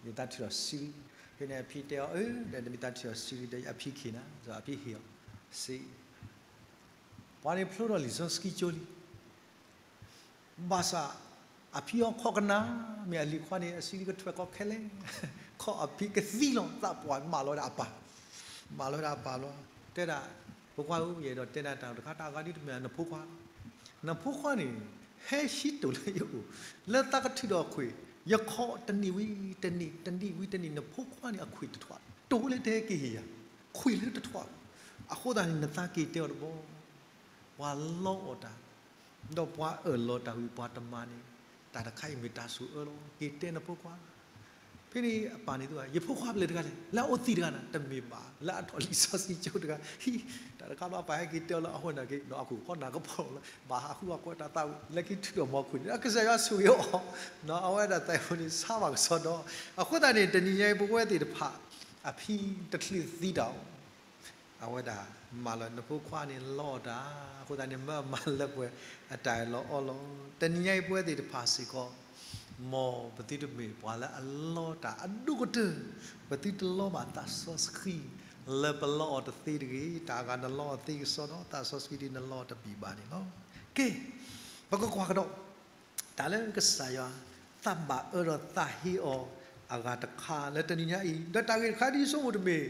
ယသးထုးထီၣ်စံရံ, ဖဲန့ၣ်အဖံတဲအီၤ အၢ ဒီးနမ့ၢ်သးထုးထီၣ်စံရံ ဒီးအဖံကဟ့ၣ်နၤ, ဒီးအဖံဟ့ၣ်အီၤစ့ ပှၤန့ၣ်ဖျိထီၣ်လံာ်စီဆှံကၠိလံ. ဘၣ်ဆၣ် အဖံအီၤခိးကနၣ်, မ့ၢ်အလံၤခွါန့ၣ် အစံရံကထွဲးကီးခဲလၢာ်, ခိးအဖံကသံလီၤ, သးပှၢ်မၢလီၤဝဲဒၣ်အပၢ်, မၢလီၤဝဲဒၣ်အပၢ်လီၤ. တဲဒၣ်, ဖိခွါဧၢ, ယအဲၣ်ဒိးတဲနၤတၢ်တခါ, တၢ်အဂၤဒ်တမ့ၢ်နဖိခွါ, နဖိခွါန့ၣ် ဟဲဟံးတိၢ်လၢယအိၣ်, လၢသးကထုးထီၣ်ခွံၣ်, ယခိးတနံၣ်ဝံၤတနံၣ်, တနံၣ်ဝံၤတနံၣ်, နဖိခွါန့ၣ်အခွံၣ်တထွး, တိၢ်လၢတဟဲက့ၤဟ့ၣ်ယၤ, ခွံၣ်လၢတထွး. အဃိသတးန့ၣ် နသးက့ၤတဲအီၤတဘျီ, ပှၤလီအီၣ်တၢ်, ဒီးပှၤအၢၣ်လီၤတၢ်ဝံၤပှၤတမၤန့ၣ်, တၢ်တခါအံၤမ့ၢ်တၢ်ဆိၣ်အၢလီၤ. က့ၤတဲနဖိခွါ, ဖဲန့ၣ်အပၢ်န့ၣ်သ့ၣ်ညါ ယဖိခွါဖဲလဲၣ်တဂၤလဲၣ်, လၢအအိၣ်သံတဂၤန့ၣ် တမ့ၢ်ဘၣ်, လၢအထီၣ်လံာ်စီဆှံကၠိတဂၤ, ဟံ, တၢ်တခါဘၣ်ပၢ်ဟဲက့ၤတဲအီၤလၢအဝဲန့ၣ်က့ၤ နီၢ်အခိၣ်ဃီနၢ်ကပီၤလီၤ, ဘၣ်ဟးဃုအီၤကွဲးတၢ်သးဝံၣ် လၢခံထုးထီၣ်မီခိၣ်န့ၣ် ကစၢ်ယွၤဆိၣ်ဂ့ၤအီၤ, နီၢ်အဝဲဒၣ်သးဝံၣ်န့ၣ် ဆါဘၣ်ကစီဒီ, အဃိသတးန့ၣ် တနံၤညါအံၤ ပဝဲသ့ၣ်တဖၣ် အဖံတချုးသံတၢ်အီၤ အဝဲဒၣ်မၤလၢနဖိခွါန့ၣ်လီတၢ်, အဃိသတးန့ၣ် မၢအမၤလၢပှဲၤအတၢ်အၢၣ်လီၤအီလီၤ. တနံၤညါအံၤ ပဝဲသ့ၣ်တဖၣ်စ့ၢ်ကီး မ်ပသုတမ့ၢ်ပှၤလၢအလီတၢ်အဒိၣ်ကတၢၢ်, ပသုတလီဘၣ်သးစီဆှံ လၢပလီအီၤတသ့တဂ့ၤ, တၢ်အဂၤနလီအီၤသ့ကစီဒီ, သးစီဆှံဒ်နလီအီၤတဘၣ်ဘၣ်န့ၣ်လီၤ. ကဲ, ပကကွၢ်ကဒီး တၢ်လၢကစၢ်ယွၤ သးဘၣ်အၢဒီးသးဟ့အီၤအဂၤတခါလၢတနံၤညါအံၤ, ဒီးတၢ်ဂ့ၢ်တခါဒ်ယဆိကမိၣ်တမ့ၢ်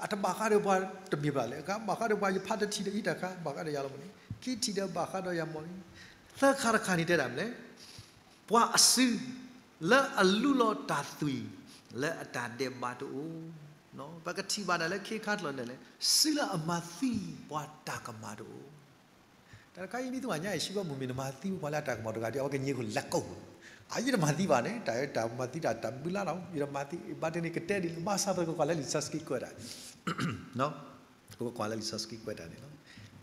အတဘၣ်ဃးဒီးပှၤတမ့ၢ်ဘၣ်လဲၣ်, အခါဘၣ်ဃးဒီးပှၤယဖးတထံၣ်ဒီးအံၤတၢ်ခါ ဘၣ်ဃးဒီးယၤလီၤမ့ၢ်န့ၣ်, ခံထံၣ်ဒီးဘၣ်ဃးဒီးယၤမ့ၢ်န့ၣ်, သၢခါတခါန့ၣ်တဲဒၣ်မ့ၢ်လဲၣ်, ပှၤအစု လၢအလူလီၤတၢ်သွံၣ် လၢအတၢ်ဒဲးဘးတအိၣ်, ပကထံၣ်ဘၣ်ဒၣ်လၢခ့ခါကျိၤန့ၣ်လဲၣ်, စုလၢအမၤသံပှၤတၢ်ကမၣ်တအိၣ် တၢ်တခါအံၤ ဒ်သိးညါအံၤ စံးဘၣ်မုၢ်မ့ၢ်နမၤသံပှၤလၢအတၢ်ကမၣ်တဂၤဒီး အဝဲကညံခိၣ်လဲၤကိး, အယတမၤသံဘၣ်န့ၣ်, တၢ်တမၤသံတၢ်တဘုလါလီၤ, ယတမၤသံ, ဘၣ်တ့ၢ်န့ၣ် ကတဲဒ်န့ၣ် ဘၣ်ဆၣ်ပကကွၢ်လၢလံာ်စီဆှံကွဲးတၢ်, ပကကွၢ်လၢလံာ်စီဆှံကွဲးတၢ်န့ၣ်လီၤ.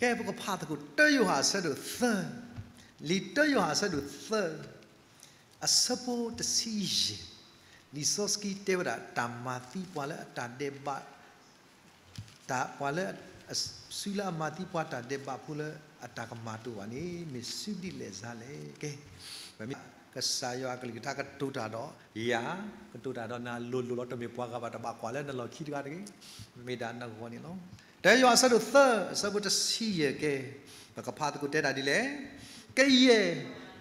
ကဲ ပကဖးသကိး တၢယိၤဟၣ်အဆၢဒိၣ်သၢ, လံာ်တၢယိၤဟၣ်အဆၢဒိၣ်သၢ အဆၢဖိတဆံယဲၢ်, လံာ်စီဆှံတဲဝဲဒၣ် တၢ်မၤသံပှၤလၢအတၢ်ဒဲးဘး, တၢ်ပှၤလၢ, စုလၢအမၤသံပှၤတၢ်ဒဲးဘးဖိလၢအတၢ်ကမၣ်တအိၣ်ဘၣ်န့ၣ် မ့ၢ်စုဒ်လဲၣ်စါလဲၣ်. ကဲ, ပမ့ၢ်ကစၢ်ယွၤအကလုၢ်ကထါကတိၤတၢ်ဒီးယၤ, ကတိၤတၢ်ဒီးနၤလိၤလိၤလီၤ, တမ့ၢ်ပှၤဂၤဘၣ် တဘၣ်ကွၢ်လၢနလီၢ်ခံတဂၤတဂ့ၤ, မ့ၢ်ဒၣ်နဂီၢ်န့ၣ်လီၤ. တၢယိၤဟၣ်အဆၢဒိၣ်သၢ အဆၢဖိတဆံယဲၢ်ကဲ, ပကဖးသကိးတဲဒၣ်ဒ်လဲၣ်. ကယဲၢ်,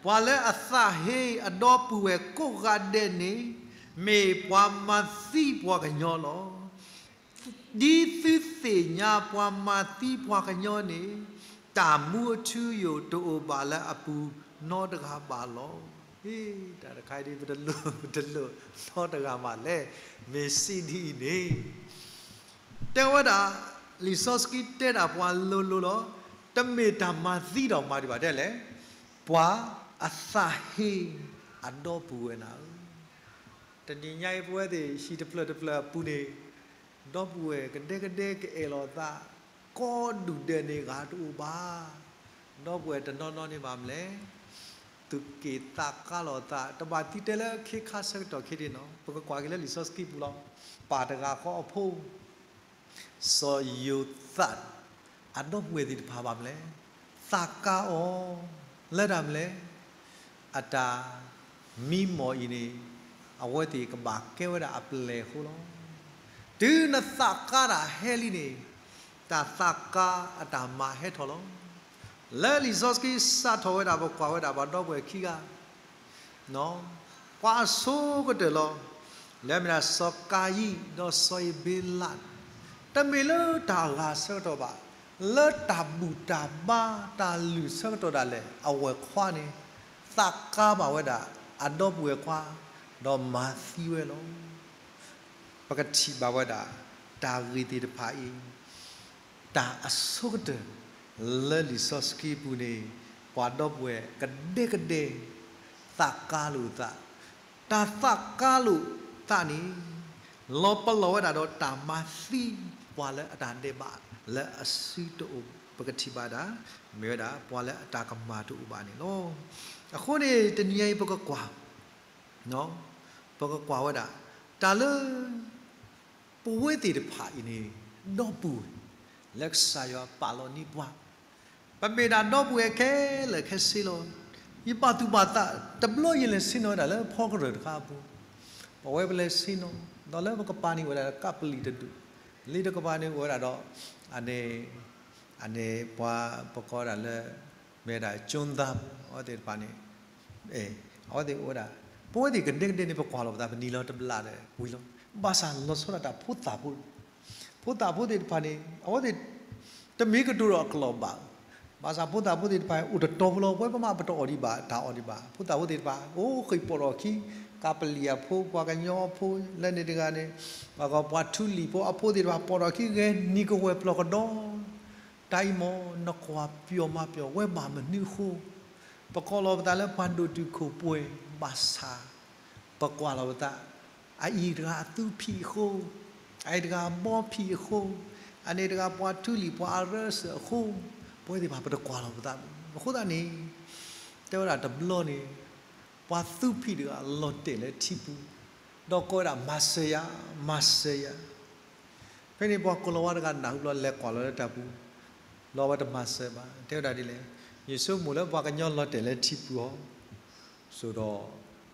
ပှၤလၢအသးဟ့အဒီပုၢ်ဝဲၢ်ကိးဂၤဒဲးန့ၣ် မ့ၢ်ပှၤမၤသံပှၤကညီလီၤ. ဒ်သုသ့ၣ်ညါပှၤမၤသံပှၤကညီန့ၣ် တၢ်မူအထူအယိာ်တအိၣ်ဘၣ်လၢအပူၤနီတဂၤဘၣ်လီၤ. ဟ့, တၢ်တခါအံၤဒ်ပတလိၣ်, ပတလိၣ်နီတဂၤဘၣ်လဲၣ်, မ့ၢ်စံးဒ်အံၤန့ၣ် တဲဝဲဒၣ်, လံာ်စီဆှံတဲဒၣ်ပှၤလိၤလိၤလီၤ. တမ့ၢ်တၢ်မၤသံဒီးမၤဒံးဘၣ်ဒ်လဲၣ်, ပှၤအသးဟ့အဒီပုၢ်ဝဲၢ်နၤဧၢ. တနံၤညါအံၤ ပဝဲသ့ၣ်ဟံၣ်တဖျၢၣ်တဖျၢၣ်အပူၤန့ၣ် ဒီပုၢ်ဝဲၢ်ကဒဲကဒဲကအဲၣ်လီၤသး ကိးဒူၣ်ဒဲးန့ၣ် ဂၤတအိၣ်ဘၣ်. ဒီပုၢ်ဝဲၢ်တနီၤနီၤန့ၣ်ဘၣ်မလဲၣ်, သူၣ်က့ၣ်သးကါလိာ်သး တဘၣ်သံတဲလၢခ့ခါဆၢကတီၢ်ခဲအံၤနီၤ, ပကကွၢ်က့ၤလၢလံာ်စီဆှံပူၤလီၤ. ပၢ်တဂၤဃီအဖိ စီၤယိၤသး အဒီပုၢ်ဝဲၢ်သ့ၣ်တဖၣ်ဘၣ်မလဲၣ်, သးကါအီၤ လၢတၢ်မလဲၣ်, အတၢ်မံမီၢ်အံၤန့ၣ် အဝဲသ့ၣ်ကဘၣ်ကဲဝဲဒၣ်အပျဲၢ်အဃိလီၤ. တုၤနသးကါတၢ်ဟဲလံန့ၣ် တၢ်သးကါအတၢ်မၤဟဲထီၣ်လီၤ. လၢလံာ်စီဆှံစးထီၣ်ဝဲဒၣ် ပကွၢ်ဝဲဒၣ်ပှၤဒီပုၢ်ဝဲၢ်ခံဂၤ ပှၤအဆိကတၢၢ်လီၤ. လၢမ့ၢ်ဒၣ်စီၤကၤယံၣ် ဒီးစီၤအ့ၤဘ့လး, တမ့ၢ်လၢတၢ်အဂၤဆၢကတီၢ်ဘၣ်, လၢတၢ်ဘူၣ်တၢ်ဘါတၢ်လုၢ်ဆၢကတီၢ်ဒၣ်လဲာ် အဝဲၢ်ခွါန့ၣ် သးကါဘၣ်ဝဲဒၣ်အဒီပုၢ်ဝဲၢ်ခွါ ဒီးမၤသံဝဲလီၤ. ပကထံၣ်ဘၣ်ဝဲဒၣ် တၢ်ဂ့ၢ်သ့ၣ်တဖၣ်အံၤ တၢ်အဆိကတၢၢ် လၢလံာ်စီဆှံပူၤန့ၣ် ပှၤဒီပုၢ်ဝဲၢ်ကဒဲကဒဲ သးကါလိာ်သး, တၢ်သးကါလိာ်သးန့ၣ် လီၤပလီၢ်ဝဲဒၣ်ဒီးတၢ်မၤသံပှၤလၢအတၢ်ဒဲးဘး လၢအစုတအိၣ် ပကထံၣ်ဘၣ်ဒၣ် မ့ၢ်ဝဲဒၣ်ပှၤလၢအတၢ်ကမၣ်တအိၣ်ဘၣ်န့ၣ်လီၤ. အဃိန့ၣ် တနံၤအံၤပကကွၢ် ပကကွၢ်ဝဲဒၣ် တၢ်လၢ ပဝဲသ့ၣ်တဖၣ်အံၤန့ၣ် ဒီပုၢ်ဝဲၢ် လၢကစၢ်ယွၤပာ်လီၤန့ၢ်ပှၤ, ပမ့ၢ်ဒၣ်ဒီပုၢ်ဝဲၢ်ခဲလၢာ်ခဲဆ့လီၤ. ယဘၣ်သူၣ်ဘၣ်သး တဘျီယလဲၤဆ့ၣ်နီၤဝဲဒၣ်လၢဖီကရၢၢ်တခါအပူၤ, ပဝဲပလဲၤဆ့ၣ်နီၤ ဒီးလၢပကပၤန့ၣ်အိၣ်ဝဲဒၣ်ကးပလံာ်တဒူၣ်, လံာ်တကပၤန့ၣ်အိၣ်ဝဲဒၣ်ဒီး အန့ၣ် အန့ၣ်ပှၤပကိးဒၣ်လၢ မ့ၢ်ဒၣ်ကၠိသး အဝဲသ့ၣ်တဖၣ်န့ၣ် အဝဲသ့ၣ်အိၣ်ဝဲဒၣ်, ပဝဲသ့ၣ်ကဒဲကဒဲန့ၣ် ပကွၢ်လီၤပသး ပနံၤလီၤတဘျးဒီးဝံၤလီၤ. ဘၣ်ဆၣ်လီၤဆီဒၣ်တၢ်ဖိသၣ်ဖိ, ဖိသၣ်ဖိသ့ၣ်တဖၣ်န့ၣ် အဝဲသ့ၣ် တမ့ၢ်ကတိၤဒီးအကလီၢ်ဘၣ်, ဘၣ်ဆၣ်ဖိသၣ်ဖိသ့ၣ်တဖၣ် အိၣ်တတီၤဖိလီၤ. ပဝဲပမ့ၢ်ပတအီၣ်ဒံးဘၣ် တၢ်အီၣ်ဒံးဘၣ်. ဖိသၣ်ဖိသ့ၣ်တဖၣ် အိၣ်ဃ့ၢ်ပိာ်ထီၣ်ခံ ကးပလံာ်အဖိ ပှၤကညီအဖိ လၢန့ၣ်တဂၤန့ၣ် ပှၤထူလံာ်ဖိအဖိသ့ၣ်တဖၣ် ပိာ်ထီၣ်ခံဂဲၤနံၤကဝဲၢ်ပျီၢ်ကဒီး တၢ်အံၤမ့ၢ်နကွၢ်ပျီၢ်မၤပျီၢ် ဝဲဘၣ်မနုၤအဃိ, ပကိးလီၤပသးလၢပှၤဒိၣ်တုာ်ခိၣ်ပှဲၤ ဘၣ်ဆၣ် ပကွၢ်လီၤပသး အအံၤတဂၤအသူဖံးအဃိ, အအံၤတဂၤအဘီဖံးအဃိ, အန့ၣ်တဂၤပှၤထူလံၤပှၤအရၢစၢၤအဃိ, ပဝဲသ့ၣ်တဖၣ်ပတကွၢ်လီၤပသးဘၣ်. အဃိသတးန့ၣ် တဲဝဲဒၣ်တဘျီန့ၣ် ပှၤသူဖံးတဂၤလီၤတဲာ်လၢထံပူၤ, ဒီးကိးဝဲဒၣ်မၤစၢၤယၤ, မၤစၢၤယၤ. ဖဲန့ၣ် ပှၤကိၣ်လၤဝါတဂၤနၢ်ဟူဘျီလဲၤကွၢ်လီၤလၢတၢ်ပူၤ, လီၤဝဲတမၤစၢၤဘၣ်. တဲဝဲဒၣ်ဒ်လဲၣ်, ယဆိကမိၣ်လၢပှၤကညီလီၤတဲာ်လၢထံပူၤအီၤ, ဆိးဒီး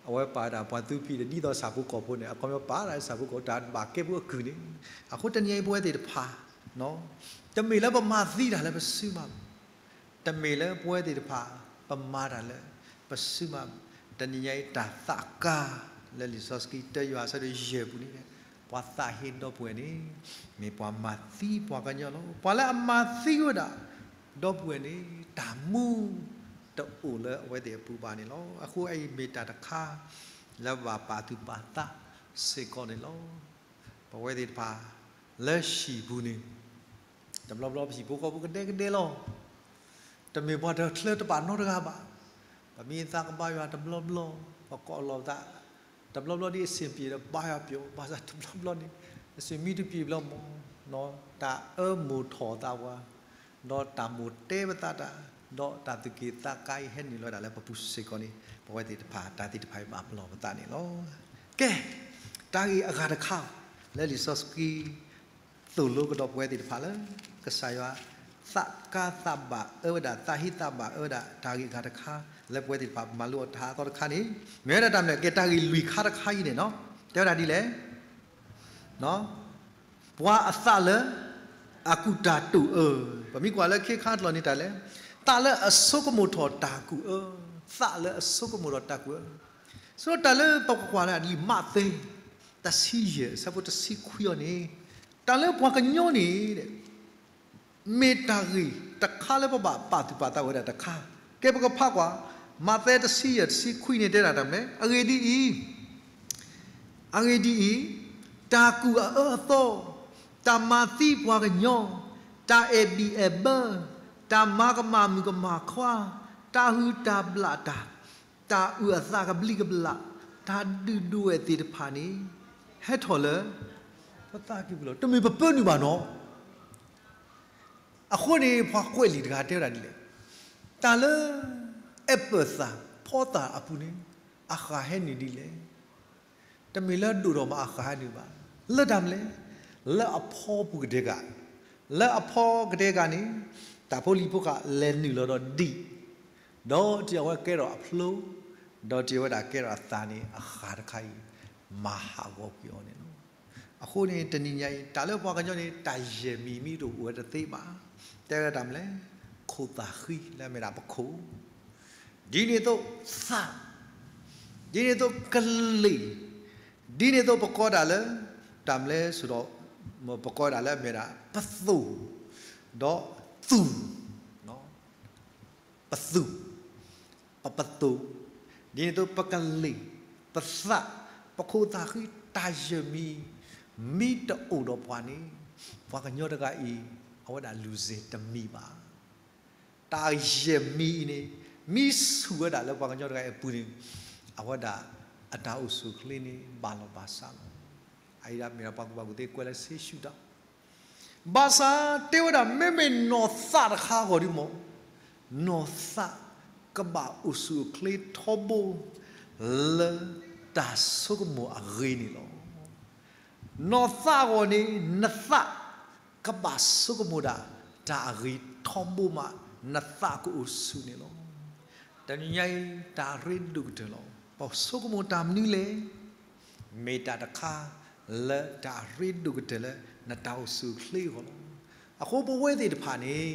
အဝဲပာ်ဝဲဒၣ်ပှၤသူဖံးဒီး ဒ်သိးဆၣ်ဖိကီၢ်ဖိန့ၣ် အခီပညီပာ်ဒၣ်ဆၣ်ဖိကီၢ်ဖိတၢ်ဘၣ်ကဲဖိအကုၢ်န့ၣ်. အဃိတနံၤအံၤပဝဲသ့ၣ်တဖၣ် တမ့ၢ်လၢပမၤသံတၢ်လၢပစုမၤဘၣ်, တမ့ၢ်လၢပဝဲသ့ၣ်တဖၣ် ပမၤတၢ်လၢပစုမၤဘၣ်. တနံၤညါအံၤတၢ်သးကါလၢလံာ်စီဆှံတၢယွၤအဆၢဒိၣ်ယဲၢ်ပူၤန့ၣ်, ပှၤသးဟ့ဒီပုၢ်ဝဲၢ်န့ၣ် မ့ၢ်ပှၤမၤသံပှၤကညီလီၤ. ပှၤလၢအမၤသံဝဲဒၣ်ဒီပုၢ်ဝဲၢ်န့ၣ် တၢ်မူတအိၣ်လၢအဝဲသ့ၣ်အပူၤဘၣ်န့ၣ်လီၤ. အဃိအအံၤမ့ၢ်တၢ်တခါ လၢဘၣ်ပာ်သူၣ်ပာ်သးစ့ၢ်ကီးန့ၣ်လီၤ. ပဝဲသ့ၣ်တဖၣ် လၢဟံၣ်ပူၤန့ၣ် တဘျီဘျီပဟံၣ်ဖိဃီဖိကဒဲကဒဲလီၤ. တမ့ၢ်ပှၤတချုးတဘၣ်နီတဂၤဘၣ်. ပမ့ၢ်သးကဘါယွၤတဘျီဘျီ, ပကိးလီၤပသး တဘျီဘျီဒ်အဆင်ပြေဒီးဘါယွၤပျီ, ဘၣ်ဆၣ်တဘျီဘျီန့ၣ် အဆင်မ့ၢ်တပြေဘျီမး, တၢ်အၢမိၢ်ထီၣ်သးပှၤ, ဒီးတၢ်မိၢ်တဲပသးတၢ်, ဒီးတၢ်သူၣ်က့ၣ်သးကါအံၤဟဲနုာ်လီၤဝဲဒၣ်လၢပပူၤစ့ၢ်ကီးန့ၣ် ပဝဲသ့ၣ်တဖၣ်တၢ်သ့ၣ်တဖၣ်အံၤဘၣ်ပလီၢ်ပသးန့ၣ်လီၤ. ကဲ, တၢ်ဂ့ၢ်အဂၤတခါ လၢလံာ်စီဆှံ သိၣ်လိကဒီးပဝဲသ့ၣ်တဖၣ်လၢ ကစၢ်ယွၤ သးကါသးဘၣ်အၢဝဲဒၣ် သးဟ့သးဘၣ်အၢဝဲဒၣ်တၢ်ဂ့ၢ်အဂၤတခါ လၢပဝဲသ့ၣ်တဖၣ်မၤလိအီၤတဟးအသီတခါန့ၣ် မ့ၢ်ဝဲဒၣ်တၢ်မနုၤလဲၣ်. ကဲတၢ်ဂ့ၢ်လွံၢ်ခါတခါအံၤန့ၣ်နီၤ တဲဝဲဒၣ်ဒ်လဲၣ် ပှၤအသးလၢ အကူၣ်တၢ်တိာ်အၢ, ပမ့ၢ်ကွၢ်လၢခ့ခါတလီၢ်န့ၣ်တၢ်လဲၣ်, သးလၢအဆိကမိၣ်ထီၣ်တၢ်ကူၣ်အၢ, သးလၢအဆိကမိၣ်ထီၣ်တၢ်ကူၣ်အၢ. ဆိတၢ်လၢပကကွၢ်လၢလံာ်မးသဲ တဆံယဲၢ် အဆၢဖိတဆံခွံအံၤန့ၣ်, တၢ်လၢပှၤကညီန့ၣ် မ့ၢ်တၢ်ဂ့ၢ်တခါလၢပဘၣ်ပာ်သူၣ်ပာ်သးဝဲဒၣ်တခါ. ကဲပကဖးကွၢ်, မးသဲတဆံယဲၢ်တဆံခွံန့ၣ်တဲဒၣ်တၢ်မနုၤလဲၣ်, အဂ့ၢ်ဒ်အံၤ, အဂ့ၢ်ဒ်အံၤ, တၢ်ကူၣ်အအၢအသီ, တၢ်မၤသံပှၤကညီ, တၢ်အဲၣ်ဘံၣ်အဲၣ်ဘၢ, တၢ်မၤကမၣ်မုၣ်ကမၣ်ခွါ, တၢ်ဟုၣ်တၢ်ဘျၣ်တၢ်, တၢ်အုၣ်အသးကဘျံးကဘျၣ်, တၢ်ဒုၣ်ဒွဲၣ်သ့ၣ်တဖၣ်န့ၣ် ဟဲထီၣ်လၢ ပသးကံၢ်ပူၤလီၤ. တမ့ၢ်ပပၢနုာ်ဘၣ်နီၤ. အဃိန့ၣ် ပှၤကွဲးလံာ်တဂၤတဲဝဲဒၣ်ဒ်လဲၣ်, တၢ်လၢ အဲၣ်ပၢၢ်သး ဖီသၣ်အပူၤန့ၣ် အဃၢ်ဟဲနုာ်ဒ်လဲၣ်. တမ့ၢ်လၢဒိၣ်ထီၣ်မးအဃၢ်ဟဲနုာ်ဘၣ်. လၢတၢ်မနုၤလဲၣ်, လၢအဖီပူၤကတဲာ်ကး, လၢအဖီကတဲာ်ကးန့ၣ် တၢ်ဖိလံၤဖိဃာ်လဲၤနုာ်လီၤဒီးဒံၣ်, ဒီးတုၤအဝဲကဲထီၣ်အဖျိ, ဒီးတုၤအဝဲဒၣ်ကဲထီၣ်အသၣ်န့ၣ် အဃၢ်တခါအံၤ မၤဟးဂီၤကွံာ်အီၤန့ၣ်လီၤ. အဃိန့ၣ် တနံၤညါအံၤ တၢ်လၢပှၤကညီန့ၣ် တၢ်ယဲၢ်မံၤမံၤတအိၣ်ဝဲတသ့ဘၣ်. တဲဝဲဒၣ်တၢ်မနုၤလဲၣ်, ခိၣ်သၣ်ဃံ လၢအမ့ၢ်ဒၣ်ပခိၣ် ဒ်န့ၣ်အသိးသး, ဒ်န့ၣ်အသိးကလံၢ်, ဒ်န့ၣ်အသိးပကိးဒၣ်လၢ တၢ်မနုၤလဲၣ်ဆိဒီး ပကိးဒၣ်လၢအမ့ၢ်ဒၣ် ပသိၣ်, ဒီးသူၣ်, ပသူၣ်, ပပသိၣ်, ဒ်န့ၣ်အသိးပကလံၢ်, ပသး, ပခိၣ်သၣ်ဃံ တၢ်ယဲၢ်မံၤ မံတအိၣ်ဒီးပှၤန့ၣ် ပှၤကညီတဂၤအံၤ အဝဲဒၣ်လူၤစ့တမံၤဘၣ်. တၢ်ယဲၢ်မံၤအံၤန့ၣ် မံဆူၣ်ဝဲဒၣ်လၢပှၤကညီတဂၤအံၤအပူၤန့ၣ် အဝဲဒၣ်အတၢ်အိၣ်ဆူၣ်အိၣ်ချ့န့ၣ် ဘၣ်လီၤဘၣ်စးလီၤ. အအံၤဒၣ်မ့ၢ်ဒၣ်ပှၤကူၣ်ဘၣ်ကူၣ်သ့ကွဲးလၢဆ့ဆူၣ်တၢ် ဘၣ်ဆၣ်တဲဝဲဒၣ် မ့မ့ၢ်နီၢ်သးတခါအဂီၢ်ဒ်မး နီၢ်သးကဘၣ်အိၣ်ဆူၣ်အိၣ်ချ့ထီဘိ လၢတၢ်ဆိကမိၣ်အဂ့ၤန့ၣ်လီၤ. နီၢ်သးအဂီၢ်န့ၣ် နသးကဘၣ်ဆိကမိၣ်ဒၣ် တၢ်အဂ့ၤထီဘိမး နသးကအိၣ်ဆူၣ်န့ၣ်လီၤ. တနံၤညါအံၤ တၢ်ရ့ဒိၣ်ကတၢၢ်လီၤ. ပဆိကမိၣ်တၢ်မနုၤလဲၣ် မ့ၢ်တၢ်တခါလၢတၢ်ရ့ဒိၣ်ကတၢၢ်လၢနတၢ်အိၣ်ဆူၣ်အိၣ်ချ့အဂီၢ်လီၤ. အဃိပဝဲသ့ၣ်တဖၣ်န့ၣ်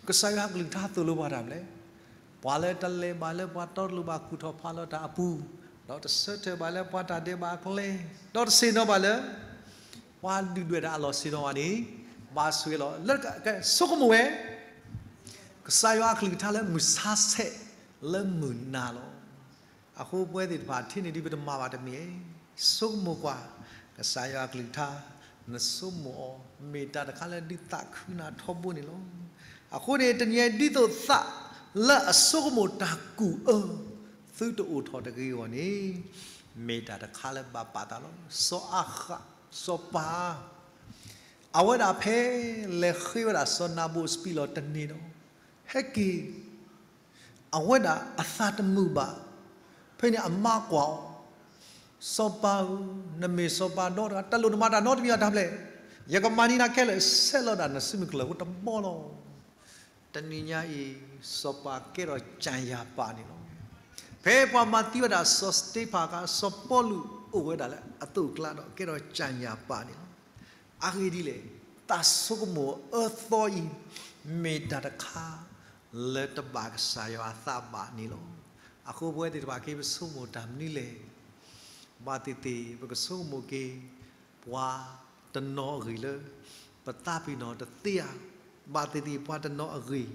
ကစၢ်ယွၤအကလုၢ်ကထါသိၣ်လိပှၤတၢ်မနုၤလဲၣ်, ပှၤလၢတလဲၤဘၣ်လၢပှၤတီတလိၤဘၣ်ကူၣ်ထီၣ်ဖးလီၤတၢ်အပူၤ, ဒီးတဆၢထၢၣ်ဘၣ်လၢပှၤတၢ်ဒဲးဘးအကျဲ, ဒီးတဆ့ၣ်နီၤဘၣ်လၢ ပှၤဒုၣ်ဒွဲၣ်တၢ်အလီၢ်ဆ့ၣ်နီၤဘၣ်န့ၣ်, ဘၣ်ဆိၣ်ဂ့ၤလီၤ. လၢကဆိကမိၣ်ဝဲ ကစၢ်ယွၤအကလုၢ်ကထါလၢမုၢ်ဆါဆဲးလၢမုၢ်နၤလီၤ. အဃိပဝဲသ့ၣ်တဖၣ် ထဲန့ၣ်ဒ်ပတမၤဘၣ်တမ့ၢ်, ဆိကမိၣ်ကွၢ် ကစၢ်ယွၤအကလုၢ်ကထါ, နဆိကမိၣ်အီၤ မ့ၢ်တၢ်တခါလၢဒုးသးခုနၤထီဘိန့ၣ်လီၤ. အဃိန့ၣ် တနံၤအံၤဒ်သိးသးလၢအဆိကမိၣ်တၢ်ကူၣ်အၢ သုတအိၣ်ထီၣ်တဂ့ၤအဂီၢ်န့ၣ်, မ့ၢ်တၢ်တခါလၢဘၣ်ပာ်သးလီၤ. စီၤအၤဃး, စီၤပၤ, အဝဲဒၣ်ဖဲလဲၤဃ့ဝဲဒၣ်စီၤနၤဘူးအစပံးလီၢ်တန့ၢ်ဒီး, ဟဲက့ၤ, အဝဲဒၣ်အသးတမုာ်ဘၣ်. ဖဲန့ၣ်အမါကွၢ်အီၤ, စီၤပၤဧၢ, နမ့ၢ်စီၤပၤဒီတဂၤ, တလိၣ်နမၤတၢ်နီတမံၤဘၣ်. တၢ်ဘျဲၣ်, ယကမၤန့ၢ်နၤခဲလၢာ်, ဆဲးလီၤဒၣ်နစုမုၢ်ကလၢၢ်ဖိတဘီလီၤ. တနံၤညါအံၤ စီၤပၤကဲထီၣ်ကၠၣ်ယၤပၤန့ၣ်လီၤ. ဖဲပှၤမၤသံဝဲဒၣ်စီၤစတ့ဖၣ်အခါ, စီၤပီလူးအိၣ်ဝဲဒၣ်လၢအသိးအကျါဒီး ကဲထီၣ်ကၠၣ်ယၤပၤန့ၣ်လီၤ. အဂ့ၢ်ဒ်လဲၣ်, တၢ်ဆိကမိၣ်အၢသီအံၤ မ့ၢ်တၢ်တခါလၢတဘၣ်ကစၢ်ယွၤအသးဘၣ်န့ၣ်လီၤ. အဃိပဝဲသ့ၣ်တဖၣ်က့ၤပဆိကမိၣ်တၢ်မနုၤလဲၣ်. ဘၣ်သ့ၣ်သ့ၣ် ပကဆိကမိၣ်က့ၤ ပှၤတနီၤအဂ့ၢ်လၢ ပသးပ့ၤနီၣ်တသ့ဧါ. ဘၣ်သ့ၣ်သ့ၣ်ပှၤတနီၤအဂ့ၢ်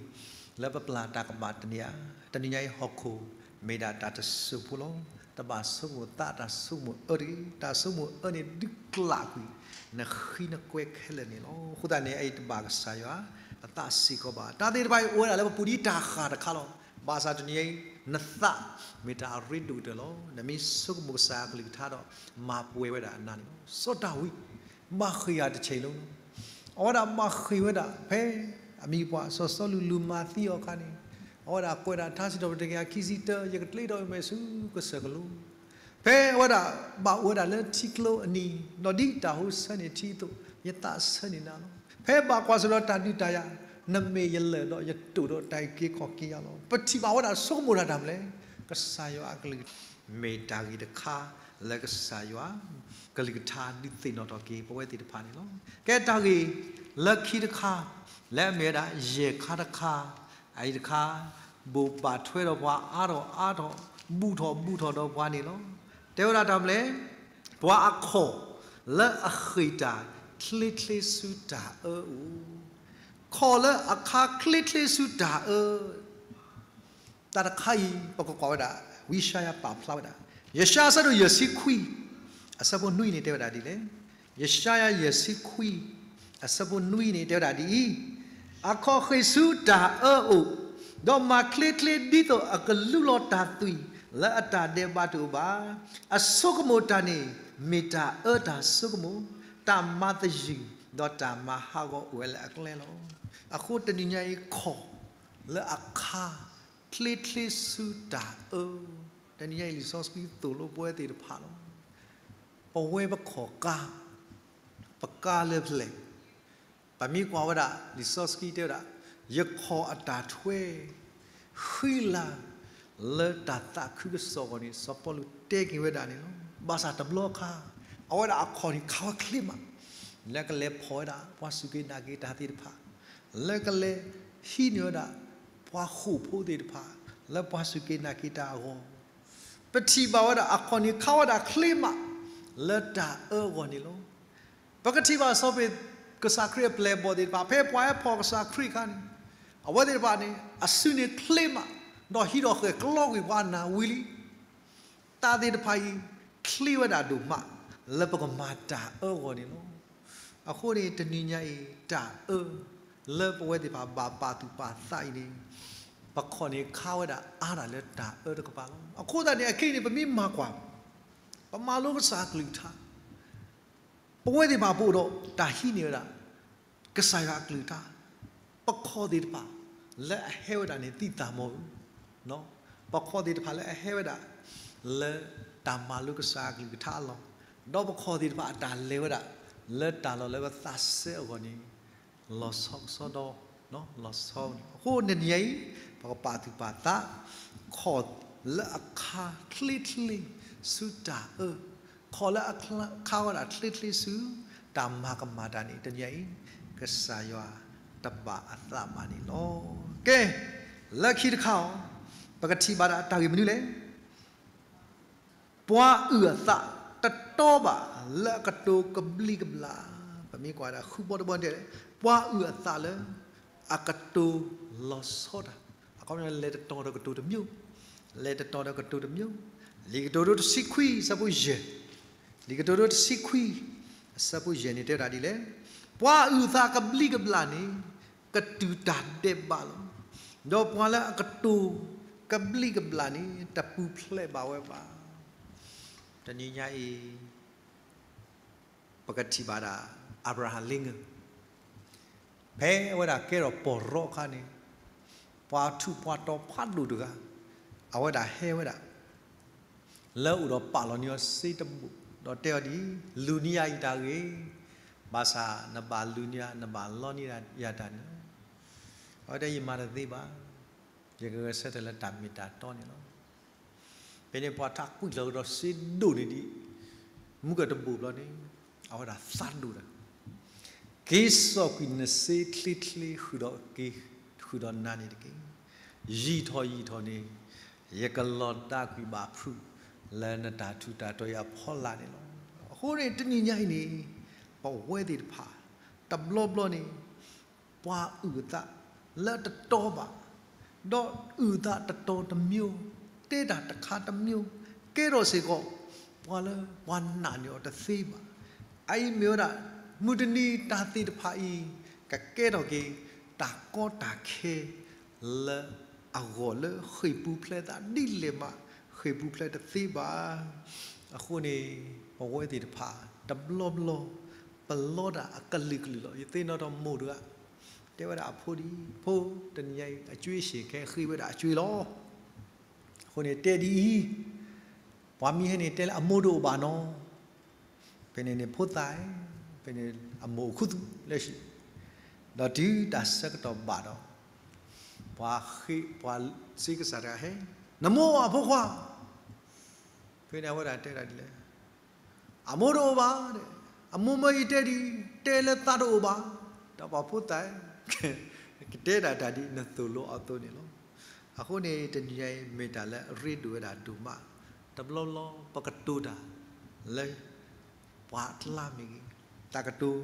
လၢပပျၢ်တၢ်ကမၣ်တန့ၢ်ဧါ. တနံၤညါအံၤဟီၣ်ခိၣ် မ့ၢ်ဒၣ်တၢ်တစိၢ်ဖိလီၤ. တဘၣ်ဆိကမိၣ်သးတၢ်ဆိကမိၣ်အၢတဂ့ၤ. တၢ်ဆိကမိၣ်အၢန့ၣ်ဒုးကျးကွံာ် နဃံနကွဲခဲလၢာ်န့ၣ်လီၤ. အဃိသတးန့ၣ် အအံၤတဘၣ်ကစၢ်ယွၤအသးစ့ၢ်ကီးဘၣ်. တၢ်သ့ၣ်တဖၣ်အံၤအိၣ်ဝဲဒၣ်လၢပပူၤဒ်တၢ်ဃၢ်တခါလီၤ. ဘၣ်ဆၣ်တနံၤညါအံၤ နသးမ့ၢ်တၢ်အရ့ဒိၣ်ကတၢၢ်လီၤ. နမ့ၢ်ဆိကမိၣ်ကစၢ်ယွၤအကလုၢ်ကထါဒီး မၤပှဲၤဝဲဒၣ်အနၤန့ၣ်လီၤ. စီၤဒၤဝံး ဘၣ်ဃ့ၢ်ယၤတဆဲးလီၤ. အဝဲဒၣ်ဘၣ်ဃ့ၢ်ဝဲဒၣ် ဖဲအမံၤပှၢ်စီၤစီလူးလူၤမၤသံအီၤအခါန့ၣ်, အဝဲဒၣ်ကွဲးဒၣ်ထါစံးထီၣ်ပတြၢၤခံဆံတၢ, ယကတ့ထီၣ်အမဲာ်ဆူကစၢၢ်ကလိ, ဖဲအဝဲဒၣ်ဘၣ်အိၣ်ဝဲဒၣ်လၢထံကျိအနံၤ, ဒီးဒ်တၢ်ဟိဆၢန့ၢ်ထံအသိး, ယသးဆၢန့ၢ်နၤလီၤ. ဖဲဘၣ်ကွၢ်ဆၢၣ်ဒီးတၢ်ဒုးတၢ်ယၤ, နမ့ၢ်ယလၢၢ်ဒီးယတိာ်ဒီးတၢ်အုၣ်က့ၤခီၣ်က့ၤယၤလီၤ. ပထံၣ်ဘၣ်ဝဲဒၣ်ဆိကမိၣ်တၢ်တၢ်မနုၤလဲၣ်, ကစၢ်ယွၤအကလုၢ် မ့ၢ်တၢ်ဂ့ၢ်တခါ လၢကစၢ်ယွၤကလုၢ်ကထါဒုးသ့ၣ်နီၣ်ထီၣ်က့ၤပဝဲသ့ၣ်တဖၣ်န့ၣ်လီၤ. ကဲတၢ်ဂ့ၢ်လၢခံတခါ, လၢအမ့ၢ်ဝဲဒၣ်ယဲၢ်ခါတခါ, အအံၤတခါ, ဘိးဘၣ်ထွဲဒီးပှၤအါထီၣ်အါထီၣ်, ဘူၣ်ထီၣ်ဘူၣ်ထီၣ်ဒီးပှၤန့ၣ်လီၤ. တဲဝဲဒၣ်တၢ်မနုၤလဲၣ်, ပှၤအခီၣ်လၢအဃ့ၢ်တၢ်ချ့ချ့ဆူတၢ်အၢအိၣ်, ခီၣ်လၢအခါချ့ချ့ဆူတၢ်အၢ တၢ်တခါအံၤ ပကကွၢ်ဝဲဒၣ် ဝံယၡါယၤပာ်ဖျါဝဲဒၣ်, ယၡါယၤအဆၢဒိၣ်ယဲၢ်ဆံခွံ, အဆၢဖိနွံန့ၣ်တဲဝဲဒၣ်ဒ်လဲၣ်. ယၡါယၤယဲၢ်ဆံခွံ, အဆၢဖိနွံန့ၣ်တဲဝဲဒၣ်ဒ်အံၤ, အခီၣ်ဃ့ၢ်ဆူတၢ်အၢအိၣ်, ဒီးမၤချ့ချ့ဒ်သိးအကလူလီၤတၢ်သွံၣ်လၢအတၢ်ဒဲးဘးတအိၣ်ဘၣ်. အဆိကမိၣ်တၢ်န့ၣ် မ့ၢ်တၢ်အၢတၢ်ဆိကမိၣ်, တၢ်မၤသယုၢ်, ဒီးတၢ်မၤဟးဂီၤအိၣ်ဝဲလၢအကျဲလီၤ. အဃိတနံၤညါအံၤ ခီၣ်လၢအခါ ချ့ချ့ဆူတၢ်အၢ, တနံၤညါအံၤလံာ်စီဆှံသိၣ်လိပဝဲသ့ၣ်တဖၣ်လီၤ. ပဝဲပခီၣ်ကါ, ပကါလၢပျဲၢ်, ပမ့ၢ်ကွၢ်ဝဲဒၣ် လံာ်စီဆှံတဲဝဲဒၣ်, ယခီၣ်အတၢ်ထွဲ ဃံလၤလၢတၢ်သးခုကစီၣ်အဂီၢ်န့ၣ် စီၤပီလူးတဲက့ၤဝဲဒၣ်န့ၣ်လီၤ. ဘၣ်ဆၣ်တဘျီအခါ အဝဲဒၣ်အခီၣ်န့ၣ်ခါဝဲချ့မး, လၢကလဲၤဖီၣ်ဝဲဒၣ် ပှၤစူၢ်က့ၤနာ်က့ၤတၢ်သ့ၣ်တဖၣ်, လၢကလဲၤဟံးန့ၢ်ဝဲဒၣ် ပှၤဃိာ်ဖိသ့ၣ်တဖၣ် လၢပှၤစူၢ်က့ၤနာ်က့ၤတၢ်အဂီၢ်, ပထံၣ်ဘၣ်ဝဲဒၣ်အခီၣ်န့ၣ်ခါဝဲဒၣ်ချ့မး လၢတၢ်အၢအဂီၢ်န့ၣ်လီၤ. ပကထံၣ်ဘၣ်စီၤပ့းတရူး ကစၢ်ခရံာ်အပျဲၢ်အဘီၣ်သ့ၣ်တဖၣ် ဖဲပှၤဟဲဖီၣ်ကစၢ်ခရံာ်အခါန့ၣ်, အဝဲသ့ၣ်တဖၣ်န့ၣ် အစုန့ၣ်ချ့မး, ဒီးဟံးထီၣ်ဃဲၤကျီကွံာ်ပှၤအနၢ်ဝံၤလံ. တၢ်သ့ၣ်တဖၣ်အံၤ ချ့ဝဲဒၣ်ဒိၣ်မး လၢပကမၤတၢ်အၢအဂီၢ်န့ၣ်လီၤ. အဃိန့ၣ် တနံၤညါအံၤ တၢ်အၢ လၢပဝဲသ့ၣ်တဖၣ်ဘၣ်ပာ်သူၣ်ပာ်သးအံၤန့ၣ်, ပခီၣ်န့ၣ်ခါဝဲဒၣ်အါဒၣ်လၢတၢ်အၢတကပၤလီၤ. အဃိသတးန့ၣ် အခဲအံၤန့ၣ် ပမ့ၢ်မၤကွၢ်, ပမၤလိကစၢ်အကလုၢ်ကထါ ပဝဲသ့ၣ်တဖၣ်ပအိၣ်ဒီးတၢ်ဟံးန့ၢ်ဝဲဒၣ် ကစၢ်ယွၤအကလုၢ်ကထါ, ပခီၣ်သ့ၣ်တဖၣ် လၢအဟဲဝဲဒၣ်န့ၣ် သံသးမီၢ်ဧိၤ, ပခီၣ်သ့ၣ်တဖၣ်လၢအဟဲဝဲဒၣ် လၢတၢ်မၤလိကစၢ်အကလုၢ်ကထါအလီၢ်, ဒီးပခီၣ်သ့ၣ်တဖၣ်အတၢ်လဲၤဝဲဒၣ် လၢတၢ်လီၢ်လၢပသးစဲအဂီၢ်န့ၣ် လီၤဆီကစီဒီ, လီၤဆီန့ၣ်. အဃိန့ၣ်တနံၤအံၤ ပကပာ်သူၣ်ပာ်သး ခီၣ်လၢအခါချ့ချ့ဆူတၢ်အၢ, ခီၣ်လၢအခါဝဲဒၣ်ချ့ချ့ဆူ တၢ်မၤကမၣ်တၢ်န့ၣ် တနံၤအံၤ ကစၢ်ယွၤတဘၣ်အသးဘၣ်န့ၣ်လီၤ. ကဲ, လၢခံတခါအံၤ ပကထံၣ်ဘၣ်ဒၣ်တၢ်ဂ့ၢ်မနုၤလဲၣ်. ပှၤအုၣ်အသးတတီဘၣ်လၢအကတိၤကဘျံးကဘျၣ်, ပမ့ၢ်ကွၢ်ဒၣ်ဃုဘီတဘီတဲလဲၣ်, ပှၤအုၣ်အသးလၢအကတိၤလီၤဆီတၢ်, အခီပညီလဲၤတတီၤဒီးကတိၤတမျိုး, လဲၤတတီၤဒီးကတိၤတမျိုး. လံာ်ကတိၤဒိတဆံခွံအဆၢဖိယဲၢ်, လံာ်ကတိၤဒိတဆံခွံအဆၢဖိယဲၢ်န့ၣ်တဲဝဲဒၣ်ဒ်လဲၣ်, ပှၤအုၣ်အသးကဘျံးကဘျၣ်န့ၣ် ကတုၤတၢ်ဒဲးဘးလီၤ. ဒီးပှၤလၢအကတိၤကဘျံးကဘျၣ်န့ၣ် တပူၤဖျဲးဘၣ်ဝဲဘၣ်. တနံၤညါအံၤ ပကထံၣ်ဘၣ်ဒၣ် Abraham Lincoln ဖဲအဝဲဒၣ်ကဲထီၣ်ပီၢ်ရီအခါန့ၣ် ပှၤထူးပှၤတီၤဖးဒိၣ်တဂၤ အဝဲဒၣ်ဟဲဝဲဒၣ် လၢအအိၣ်ဒီးပာ်လီၤန့ၢ်အီၤစ့တဘိၣ် ဒီးတဲအီၤဒ်အံၤ, လူၤန့ၢ်ယၤအံၤတၢ်ဂ့ၤ, ဘၣ်ဆၣ်နဘၣ်လူၤန့ၢ်ယၤ နဘၣ်လီန့ၢ်ယၤတၢ်န့ၣ်လီၤ. အဝဲတဲ ယမၤတသ့ဘၣ်, ယကဂဲၤဆၢထၢၣ်လၢတၢ်မ့ၢ်တၢ်တီန့ၣ်လီၤ. ဖဲန့ၣ်ပှၤထးကွံာ်လီၤကဒီးစ့ဒိၣ်န့ၢ်ဒံး မူကတဘိၣ်ဘျီန့ၣ် အဝဲဒၣ်သးဒိၣ်တၢ် က့ၤစိာ်ကွံာ်နစ့ချ့ချ့ ဃုာ်ဒီးနၤန့ၣ်တက့ၢ်. ယံာ်ထီၣ်ယံာ်ထီၣ်န့ၣ် ယကလီၤဒါကွံာ်ဘၣ်ဖုး လၢနတၢ်ထူးတၢ်တီၤအံၤအဖီလာ်န့ၣ်လီၤ. အဃိန့ၣ် တနံၤညါအံၤန့ၣ် ပဝဲသ့ၣ်တဖၣ် တဘျီဘျီန့ၣ် ပှၤအုၣ်အသးလၢတတီဘၣ်, ဒီးအုၣ်အသးတတီတမျိုး, တဲတၢ်တခါတမျိုး, ကဲထီၣ်စ့ၢ်ကီး ပှၤလၢပှၤနာ်န့ၢ်အီၤတသ့ဘၣ်. အအံၤမ့ၢ်ဝဲဒၣ် မုၢ်တနံၤတၢ်သ့ၣ်တဖၣ်အံၤ ကကဲထီၣ်က့ၤ တၢ်ကီတၢ်ခဲ လၢအဂီၢ်လၢဃ့ၢ်ပူၤဖျဲးသးဒ်လဲၣ်မး ဃ့ၢ်ပူၤဖျဲးတသ့ဘၣ်. အဃိန့ၣ် ပဝဲသ့ၣ်တဖၣ် တဘျီဘျီ ပလီတၢ်အကလုာ်ကလုာ်လီၤ. ယသ့ၣ်နီၣ်ထီၣ်မိၢ်တဂၤ တဲဝဲဒၣ်အဖိဒ်အံၤ, ဖိ တနံၤညါအံၤ အစ့ဆ့ၣ်ခဲဃ့ဝဲဒၣ်အစ့လီၤ. အဃိန့ၣ်တဲဒ်အံၤ, ပှၤမံၤဟဲန့ၣ်တဲလၢအမိၢ်တအိၣ်ဘၣ်နီၤ. ဖဲန့ၣ်န့ၣ်ဖိသၣ်, ဖဲန့ၣ်အမိၢ်အိၣ်ခူသူၣ်လၢဟံၣ်, ဒီးတုၤတၢ်ဆၢကတီၢ်ဘၣ်ဒီး ပှၤဃ့ ပှၤစ့ကစၢ်တဂၤဟဲ, နမိၢ်အဖိခွါ, ဖဲန့ၣ်အဝဲဒၣ်တဲဒၣ်ဒ်လဲၣ်, အမိၢ်တအိၣ်ဘၣ်, အမိၢ်မၢအံၤတဲဒ်အံၤ, တဲလၢသးတအိၣ်ဘၣ်, ဒီးပှၤဖိသၣ် ကတဲဒၣ်တၢ်ဒ်နသိၣ်လိအသိးန့ၣ်လီၤ. အဃိန့ၣ် တနံၤညါအံၤ မ့ၢ်တၢ်လၢအရ့ဒိၣ်ဝဲဒၣ်ဒိၣ်မး, တဘျီဘျီ ပကတိၤတၢ်လၢ ပှၤအကျါမ့ၢ်ဂ့ၤ, တၢ်ကတိၤ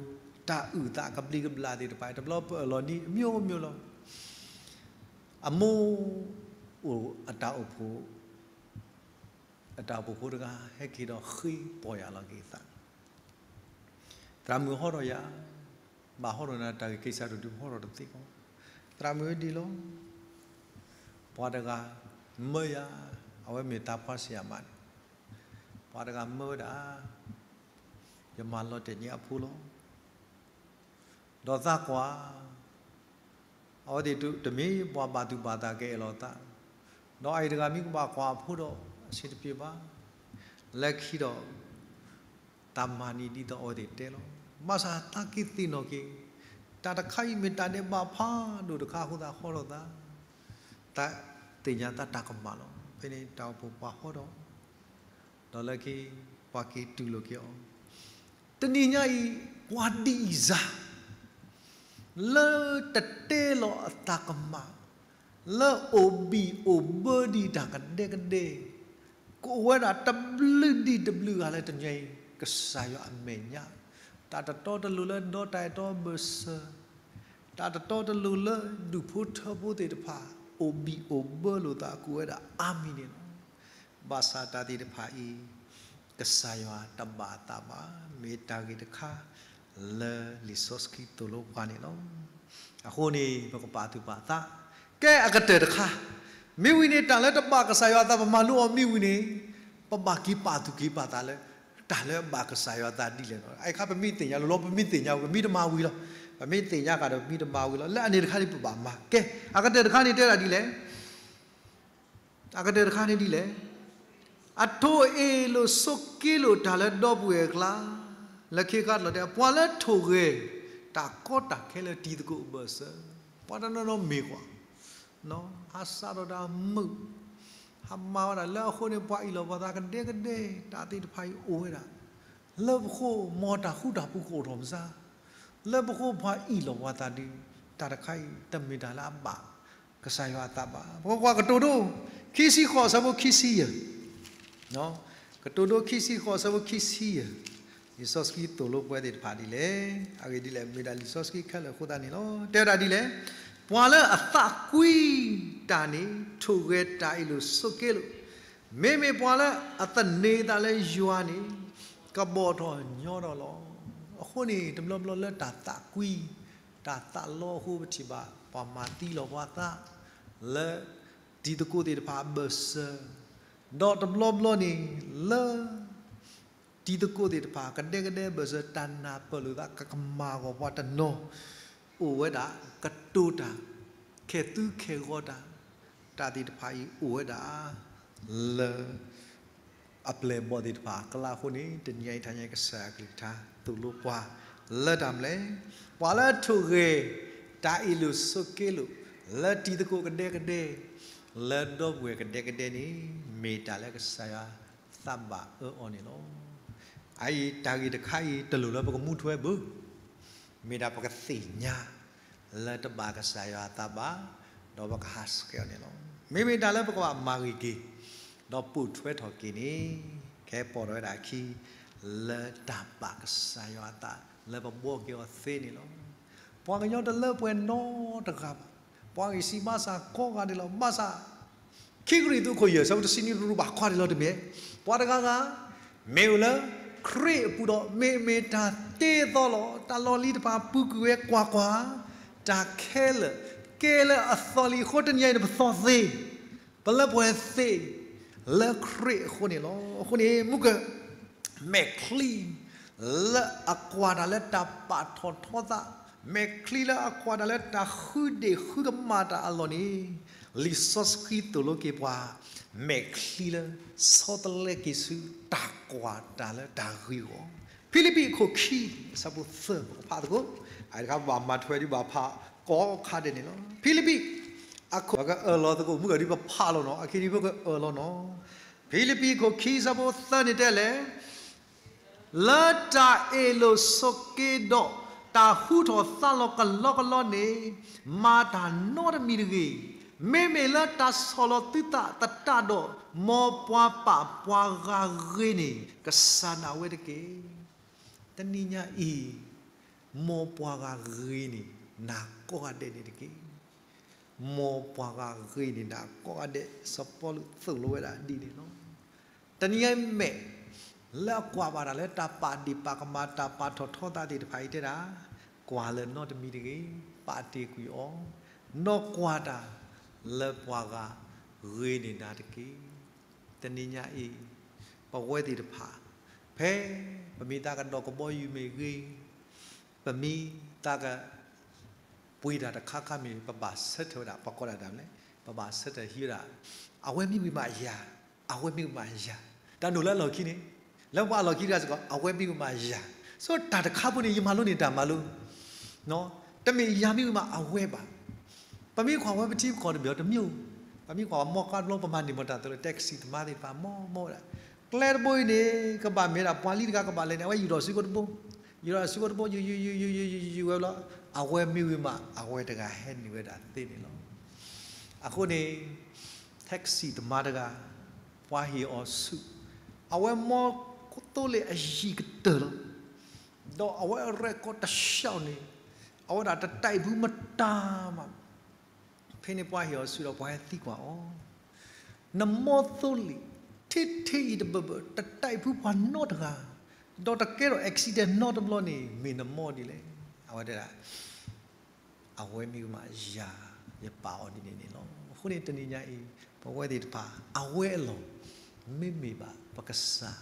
တၢ်အုၣ်သးကဘျံးကဘျၣ်သ့ၣ်တဖၣ် တဘျီပအၢၣ်လီၤနံၤအမျိုးမျိုးလီၤ. အမိၢ်အိၣ်အတၢ်အိၣ်ဖှိၣ် အတၢ်အိၣ်ဖှိၣ်ဖိတဂၤ ဟဲက့ၤဒီးဃ့ပီၢ်ယၢ်လီၤက့ၤအသး, သရၣ်မုၣ်ဟီထီၣ်ယၤ, ဘၣ်ဟီထီၣ်နၤတၢ်ဂ့ၢ်ကဲစးဒိၣ်ဒုး ဟီထီၣ်တသ့ကီး, သရၣ်မုၣ်ဒ်လီၤ. ပှၤတဂၤမၢယၤ, အဝဲမ့ၢ်သးပှၢ်ဆံးအမးန့ၣ်, ပှၤတဂၤမၢဝဲဒၣ်, ယမၤလီၤတဲာ်န့ၢ်အဖိလီၤ. ဒီးသးကွၢ်, အဝဲသ့ၣ်တမ့ၢ်ပှၤဘၣ်သူၣ်ဘၣ်သးကအဲၣ်လီၤသး, ဒီးအအံၤတဂၤမ့ၢ်ကဘၣ်ကွၢ်အဖိဒီး အဆင်တပြေဘၣ်. လၢခံဒီး တၢ်မၤန့ၢ်ဒ်သိးအဝဲသ့ၣ်တဲလီၤ. ဘၣ်ဆၣ်သးက့ၤသ့ၣ်နီၣ်က့ၤ, တၢ်တခါအံၤမ့ၢ်တၢ်ဒဲးဘးဖးဒိၣ်တခါအဃိသတး ဟီထီၣ်သး, သးသ့ၣ်ညါသးတၢ်ကမၣ်လီၤ. ဖဲန့ၣ်တၢ်အိၣ်ဖှိၣ်ပှၤဟီထီၣ်, ဒီးလၢခံ ပှၤက့ၤတူၢ်လိာ်က့ၤအီၤ, တနံၤညါအံၤ ပှၤဒ်အံၤစၢ် လၢတတဲလီၤအတၢ်ကမၣ်, လၢအိၣ်ဘံၣ်အိၣ်ဘၢဒံးတၢ်ကဒဲကဒဲ, ကအိၣ်ဝဲဒၣ်တဘျုးဒံးတဘျုးဂၤလၢတနံၤအံၤ ကစၢ်ယွၤအမဲာ်ညါ, တၢ်တတီတလိၤလၢဒီတၢ်အဲၣ်တီဘၢၣ်စၢၤ, တၢ်တတီတလိၤလၢဒူၣ်ဖိထၢဖိသ့ၣ်တဖၣ် အိၣ်ဘံၣ်အိၣ်ဘၢလိာ်သး ကအိၣ်ဝဲဒၣ်အါမံၤန့ၣ်လီၤ. ဘၣ်ဆၣ်တၢ်သ့ၣ်တဖၣ်အံၤ ကစၢ်ယွၤတဘၣ်အသးဘၣ်, မ့ၢ်တၢ်ဂ့ၢ်တခါ လၢလံာ်စီဆှံသိၣ်လိပှၤန့ၣ်လီၤ. အဃိန့ၣ် ပကပာ်သူၣ်ပာ်သး, ကဲအကတၢၢ်တခါ, မ့ၢ်ဝံၤန့ၣ် တၢ်လၢတဘၣ်ကစၢ်ယွၤအသး ပမၤလိအီၤမ့ၢ်ဝံၤန့ၣ်, ပဘၣ်က့ၤပာ်သူၣ်က့ၤပာ်သးလၢ တၢ်လၢအဘၣ်ကစၢ်ယွၤအသးဒ်လဲၣ်လီၤ. အခါပမ့ၢ်သ့ၣ်ညါလီၤလီၤ ပမ့ၢ်သ့ၣ်ညါဝံၤ ပမ့ၢ်တမၤဝံၤလီၤ. ပမ့ၢ်သ့ၣ်ညါဃာ်ဒီး ပမ့ၢ်တမၤဝံၤလီၤ. လၢအန့ၣ်တခါန့ၣ် ပဘၣ်မၤကဲ, အကတၢၢ်တခါန့ၣ်တဲဒၣ်ဒ်လဲၣ် အကတၢၢ်တခါန့ၣ်ဒ်လဲၣ်, အထိၣ်အ့ၣ်လိာ်ဆိးက့လိာ်တၢ်လၢဒီပုၢ်ဝဲၢ်အကျါ, လၢခံခါတလီၤတဲ ပှၤလၢထိၣ်ဂဲၤ တၢ်ကီတၢ်ခဲလၢတံၤသကိးအဘၢၣ်စၢၤ, ပှၤတနီၤနီၤမ့ၢ်ကွၢ်, ဟးစးထီၣ်တၢ်မုာ်, ဟးမၤဝဲဒၣ်လၢအဃိန့ၣ် ပှၤအ့ၣ်လိာ်ပှၤသးကဒဲကဒဲ, တၢ်သ့ၣ်တဖၣ်အံၤအိၣ်ဝဲဒၣ် လၢပဃိ မ်တၢ်ဃူတၢ်ဖိးကအိၣ်ထီၣ်မစါ, လၢပဃိပှၤအ့ၣ်လိာ်ပှၤသးဒုး, တၢ်တခါအံၤ တမ့ၢ်တၢ်လၢအဘၣ်ကစၢ်ယွၤအသးဘၣ်. ပကကွၢ်ကတိၤဒိ ခံဆံဃိး အဆၢဖိခံဆံယဲၢ်, ကတိၤဒိ ခံဆံဃိး အဆၢဖိခံဆံယဲၢ်, လံာ်စီဆှံသိၣ်လိပှၤသ့ၣ်တဖၣ်ဒ်လဲၣ်, အဂ့ၢ်ဒ်လဲၣ် မ့ၢ်ဒၣ်လံာ်စီဆှံခဲလၢာ်အဃိသတးန့ၣ်လီၤ. တဲဝဲဒၣ်ဒ်လဲၣ်, ပှၤလၢအသးကွံတၢ်န့ၣ် ထိၣ်ဂဲၤတၢ်အ့ၣ်လိာ်ဆိးက့လိာ်, မ့မ့ၢ်ပှၤလၢအသန့ၤသးလၢယွၤန့ၣ် ကဘီၣ်ထီၣ်ညီထီၣ်လီၤ. အဃိန့ၣ် တဘျီဘျီလၢတၢ်သးကွံ, တၢ်သးလီအဃိပထံၣ်ဘၣ် ပှၤမၤသံလီၤပှၤသး လၢတံၤသကိးသ့ၣ်တဖၣ်အဘၢၣ်စၢၤ, ဒီးတဘျီဘျီန့ၣ် လၢ တံၤသကိးသ့ၣ်တဖၣ် ကဒဲကဒဲဘၢၣ်စၢၤ တၢ်နၢ်ပၢၢ်လိာ်သး ကကမၤဂီၤပှၤတနီၤ အိၣ်ဝဲဒၣ် ကတိၤတၢ် ခဲသုခဲဂီၤတၢ်, တၢ်သ့ၣ်တဖၣ်အံၤအိၣ်ဝဲဒၣ် လၢ အပျဲၢ်အဘီၣ်သ့ၣ်တဖၣ်အကျါအဃိန့ၣ် တနံၤအံၤ တနံၤအံၤ ကစၢ်ယွၤအကလုၢ်ကထါ သိၣ်လိပှၤ လၢတၢ်မနုၤလဲၣ်. ပှၤလၢအထိၣ်ဂဲၤ တၢ်အ့ၣ်လိာ်ဆိးက့လိာ် လၢတံၤသကိးကဒဲကဒဲ လၢဒီပုၢ်ဝဲၢ်ကဒဲကဒဲန့ၣ် မ့ၢ်တၢ်လၢကစၢ်ယွၤသးဘၣ်အၢအီၤန့ၣ်လီၤ. အအံၤတၢ်ဂ့ၢ်တခါအံၤ တလိၣ်လၢပကမူထွဲဘၣ် မ့ၢ်ဒၣ်ပကသ့ၣ်ညါ လၢတဘၣ်ကစၢ်ယွၤအသးဘၣ်, ဒီးပကဟးဆှဲးအီၤန့ၣ်လီၤ. မ့မ့ၢ်တၢ်လၢပကဘၣ်မၤဂ့ၤက့ၤ ဒီးပိာ်ထွဲထီၣ်က့ၤန့ၣ် ကဟဲပိာ်ထီၣ်ဝဲဒၣ်အခံ လၢတၢ်ဘၣ်ကစၢ်ယွၤအသး လၢပဘှီက့ၤအီၤသ့န့ၣ်လီၤ. ပှၤကညီတလၢပှဲၤနီတဂၤဘၣ်. ပှၤဂံၢ်စၢ်ဘါစၢ်ကိးဂၤဒဲးလီၤ. ဘၣ်ဆၣ် ခံကရံၣ်သူးခိၣ်ယဲၢ် ဆၢဖိတဆံနွံ ရူၢ်ဘၣ်ခွါဒဲးလီၤတမ့ၢ်, ပှၤတဂၤဂၤ မ့ၢ်အိၣ်လၢခရံာ်အပူၤဒီး မ့မ့ၢ်တၢ်တ့အသီလီၤ. တၢ်လီၢ်လံၤတဖၣ်ပူၤကွံာ်ဝဲကွၢ်ကွၢ်, တၢ်ခဲလၢာ်ကဲလၢအသီလံအဃိ တနံၤအံၤန့ၣ် ပသီသ့ ပလၢပှဲၤသ့ လၢခရံာ်အဃိန့ၣ်လီၤ. အဃိန့ၣ် မုၢ်က မဲာ်ချံ လၢအကွၢ်တၢ်လၢတၢ်ပာ်ထီၣ်ထီသး, မဲာ်ချံလၢအကွၢ်တၢ်လၢတၢ်ဃုဒ့ၣ်ဃုကမၣ်တၢ်အလီၢ်န့ၣ် လံာ်စီဆှံသိၣ်လိက့ၤပှၤ မဲာ်ချံလၢ ဆီတလဲက့ၤဆူ တၢ်ကွၢ်တၢ်လၢတၢ်ဂ့ၢ်အဂီၢ်, ဖံလံးပံးအခိၣ်ခံ အဆၢဖိသၢ ပကဖးသကိး, အတခါဘၣ်မၤထွဲဒ်ဘၣ်ဖးကိးခါဒဲးန့ၣ်လီၤ. ဖံလံးပံး အခိၣ် ပကအၢၣ်လီၤသကိး မုၢ်ကဒုပဖးလီၤနီၤ, အခံဒုပကအၢၣ်လီၤနီၤ. ဖံလံးပံးအခိၣ်ခံ အဆၢဖိသၢန့ၣ်တဲလဲၣ် လၢတၢ်အ့ၣ်လိာ်ဆိးက့ဒီး တၢ်ဟူထီၣ်သါလီၤကလီကလီန့ၣ် မၤတၢ်နီတမံၤတဂ့ၤ. မ့မ့ၢ်လၢတၢ်ဆီၣ်လီၤသုသးသတးဒီး မ်ပှၤပာ်ပှၤဂၤဂ့ၤန့ၣ် ကစၢ်ဒၣ်ဝဲတက့ၢ်. တနံၤညါအံၤ မ်ပှၤဂၤဂ့ၤန့ၣ် နၤကိးဂၤဒဲးန့ၣ်တက့ၢ်. မ်ပှၤဂၤဂ့ၤန့ၣ်နၤကိးဂၤဒဲး စီၤပီလူးသိၣ်လိဝဲဒၣ်ဒ်န့ၣ်လီၤ. တနံၤညါအံၤ မဲာ်လၢအကွၢ်ဘၣ်တၢ်လၢတၢ်ပာ်ဒ့ၣ်ပာ်ကမၣ် တၢ်ပာ်ထီၣ်ထီသးသ့ၣ်တဖၣ်အံၤတဲဒၣ်, ကွၢ်လၢနီတမံၤတဂ့ၤ, ပာ်တ့ၢ်ကွံာ်အီၤ, နီၢ်ကွၢ်တၢ်လၢပှၤဂၤဂ့ၤန့ၢ်နၤတက့ၢ်. တနံၤညါအံၤ ပဝဲသ့ၣ်တဖၣ် ဖဲပမံသးကဒီးကဘီယူၤမ့ၢ်ဂ့ၤ, ပမံသးက ပှ့ၤတၢ်တခါခါမ့ၢ် ပဘၣ်ဆၢထၢၣ်ဝဲဒၣ် ပကိးဒၣ်တၢ်မနုၤလဲၣ်, ပဘၣ်ဆၢထၢၣ်ဟံးဝဲဒၣ် အဝဲမ့ၢ်ဝံၤမးယၤ, အဝဲမ့ၢ်ဝံၤမးယၤ, တၢ်နုာ်လၢအလီၢ်ခံန့ၣ်, လၢပှၤအလီၢ်ခံတဂၤစ့ၢ်ကီး အဝဲမ့ၢ်ဝံၤမးယၤ, ဆိတၢ်တခါဖိန့ၣ် ယမၤလိန့ၢ်တၢ်မၤလိ တမ့ၢ်ယၤမ့ၢ်ဝံၤမးအဝဲဘၣ်. ပမ့ၢ်ကွၢ်ဝဲပထံပကီၢ်တဘျီတမံၤ, ပမ့ၢ်ကွၢ်ဝဲမီၢ်ကါတဘျီ ပမၤန့ၢ်မတၤတၢ်သိးလၢ တၢ်ကစံၣ်တမါသ့ၣ်တဖၣ် မီၢ်မီၢ်ဝဲဒၣ်, ကျဲတဘိအံၤန့ၣ် ကဘၣ်မ့ၢ်ဒၣ်ပှၤလံၤတဂၤကဘၣ်လဲၤန့ၣ် အဝဲယူၢ်ထီၣ်စုဖိတဘိ, ယူၢ်ထီၣ်စုဖိတဘိ ယူၢ်ယူၢ်ယူၢ်ယူၢ်ယူၢ်ယူၢ်ယူၢ်ဝဲဘျီ, အဝဲမ့ၢ်ဝံၤမး အဝဲတဂၤဟဲနုာ်ဝဲဒၣ်သ့န့ၣ်လီၤ. အဃိန့ၣ် တၢ်ကစံၣ်တမါတဂၤ ပှၤဟ့ၣ်အီၤဆူၣ်, အဝဲမီၢ်သိလ့ၣ်အယံၤကတၢၢ်လီၤ. ဒီးအဝဲအရဲၣ်ကီၢ်တဆှီန့ၣ် အဝဲဒၣ်တတၢ်အံၤဖုမတၤမး, ဖဲန့ၣ်ပှၤဟ့ၣ်အီၤဆူၣ်ဒီးပှၤဟဲသံကွၢ်အီၤ, နမီၢ်သိလ့ၣ် ထဲထဲအံၤတဘၢၣ်ဘၢၣ် တတၢ်အံၤဖုပှၤနီတဂၤ, ဒီးတကဲထီၣ် accident နီတဘျီန့ၣ် မ့ၢ်နမီၢ်ဒ်လဲၣ်. အဝဲတဲဒၣ် အဝဲမ့ၢ်ဝံၤမးယၤ ယပာ်အီၤဒ်န့ၣ်န့ၣ်လီၤ. အဃိန့ၣ် တနံၤညါအံၤ ပဝဲသ့ၣ်တဖၣ် အဝဲအလီၢ် မ့မ့ၢ်ဘၣ်ပကစၢ်,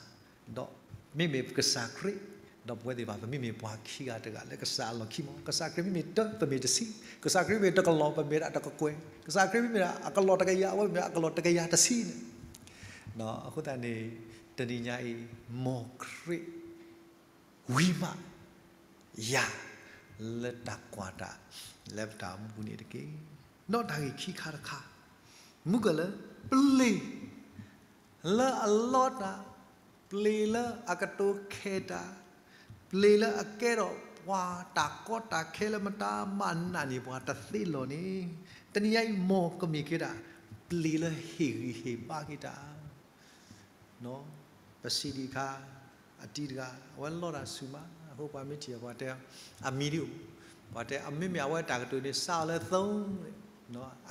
ဒီးမ့မ့ၢ်ပကစၢ်ခရံာ်, ဒီးပဝဲသ့ၣ်တဖၣ် ပမ့မ့ၢ်ပှၤခံဂၤတဂၤလၢကစၢ်အလီၢ်ခံမီၢ်, ကစၢ်ခရံာ်မ့မ့ၢ်တၢ ပမ့ၢ်တဆံ, ကစၢ်ခရံာ်မ့ၢ်တကလီၢ် ပမ့ၢ်ဒၣ်တကကွဲၢ်, ကစၢ်ခရံာ်မ့မ့ၢ်ဒၣ်အကလီၢ်တကယၤ အဝဲမ့ၢ်အကလီၢ်တကယၤတဆံန့ၣ် အဃိသတးန့ၣ် တနံၤညါအံၤ မ်ခရံာ် ဝံၤမး ယၤ လၢတၢ်ကွၢ်တၢ် လၢပတၢ်အိၣ်မူပူၤန့ၣ်တက့ၢ်. ဒီးတၢ်ဂ့ၢ်ခံခါတခါ မုၢ်ကလၢ ပျ့ၤ လၢအလီတၢ်, ပျ့ၤလၢအကတိၤခဲးတၢ်, ပျ့ၤလၢအကဲထီၣ်ပှၤတၢ်ကီတၢ်ခဲလၢမတၤမၤနးန့ၢ်ပှၤတသ့လီၤန့ၣ်, တနံၤညါအံၤ မ်ကမ့ၢ်က့ၤဒၣ် ပျ့ၤလၢဟ့ၣ်ဂံၢ်ဟ့ၣ်ဘါက့ၤတၢ် ပစံးဒံးအခါ အတံၤတဂၤ အဝဲလီတၢ်ဆူၣ်မး, အဃိပှၤမ့ၢ်ထံၣ်အီၤ ပှၤတဲ အမံၤဒ်အိၣ်, ပှၤတဲ အမ့မ့ၢ်အဝဲတၢ်ကတိၤန့ၣ် စးအီၤလၢသိ,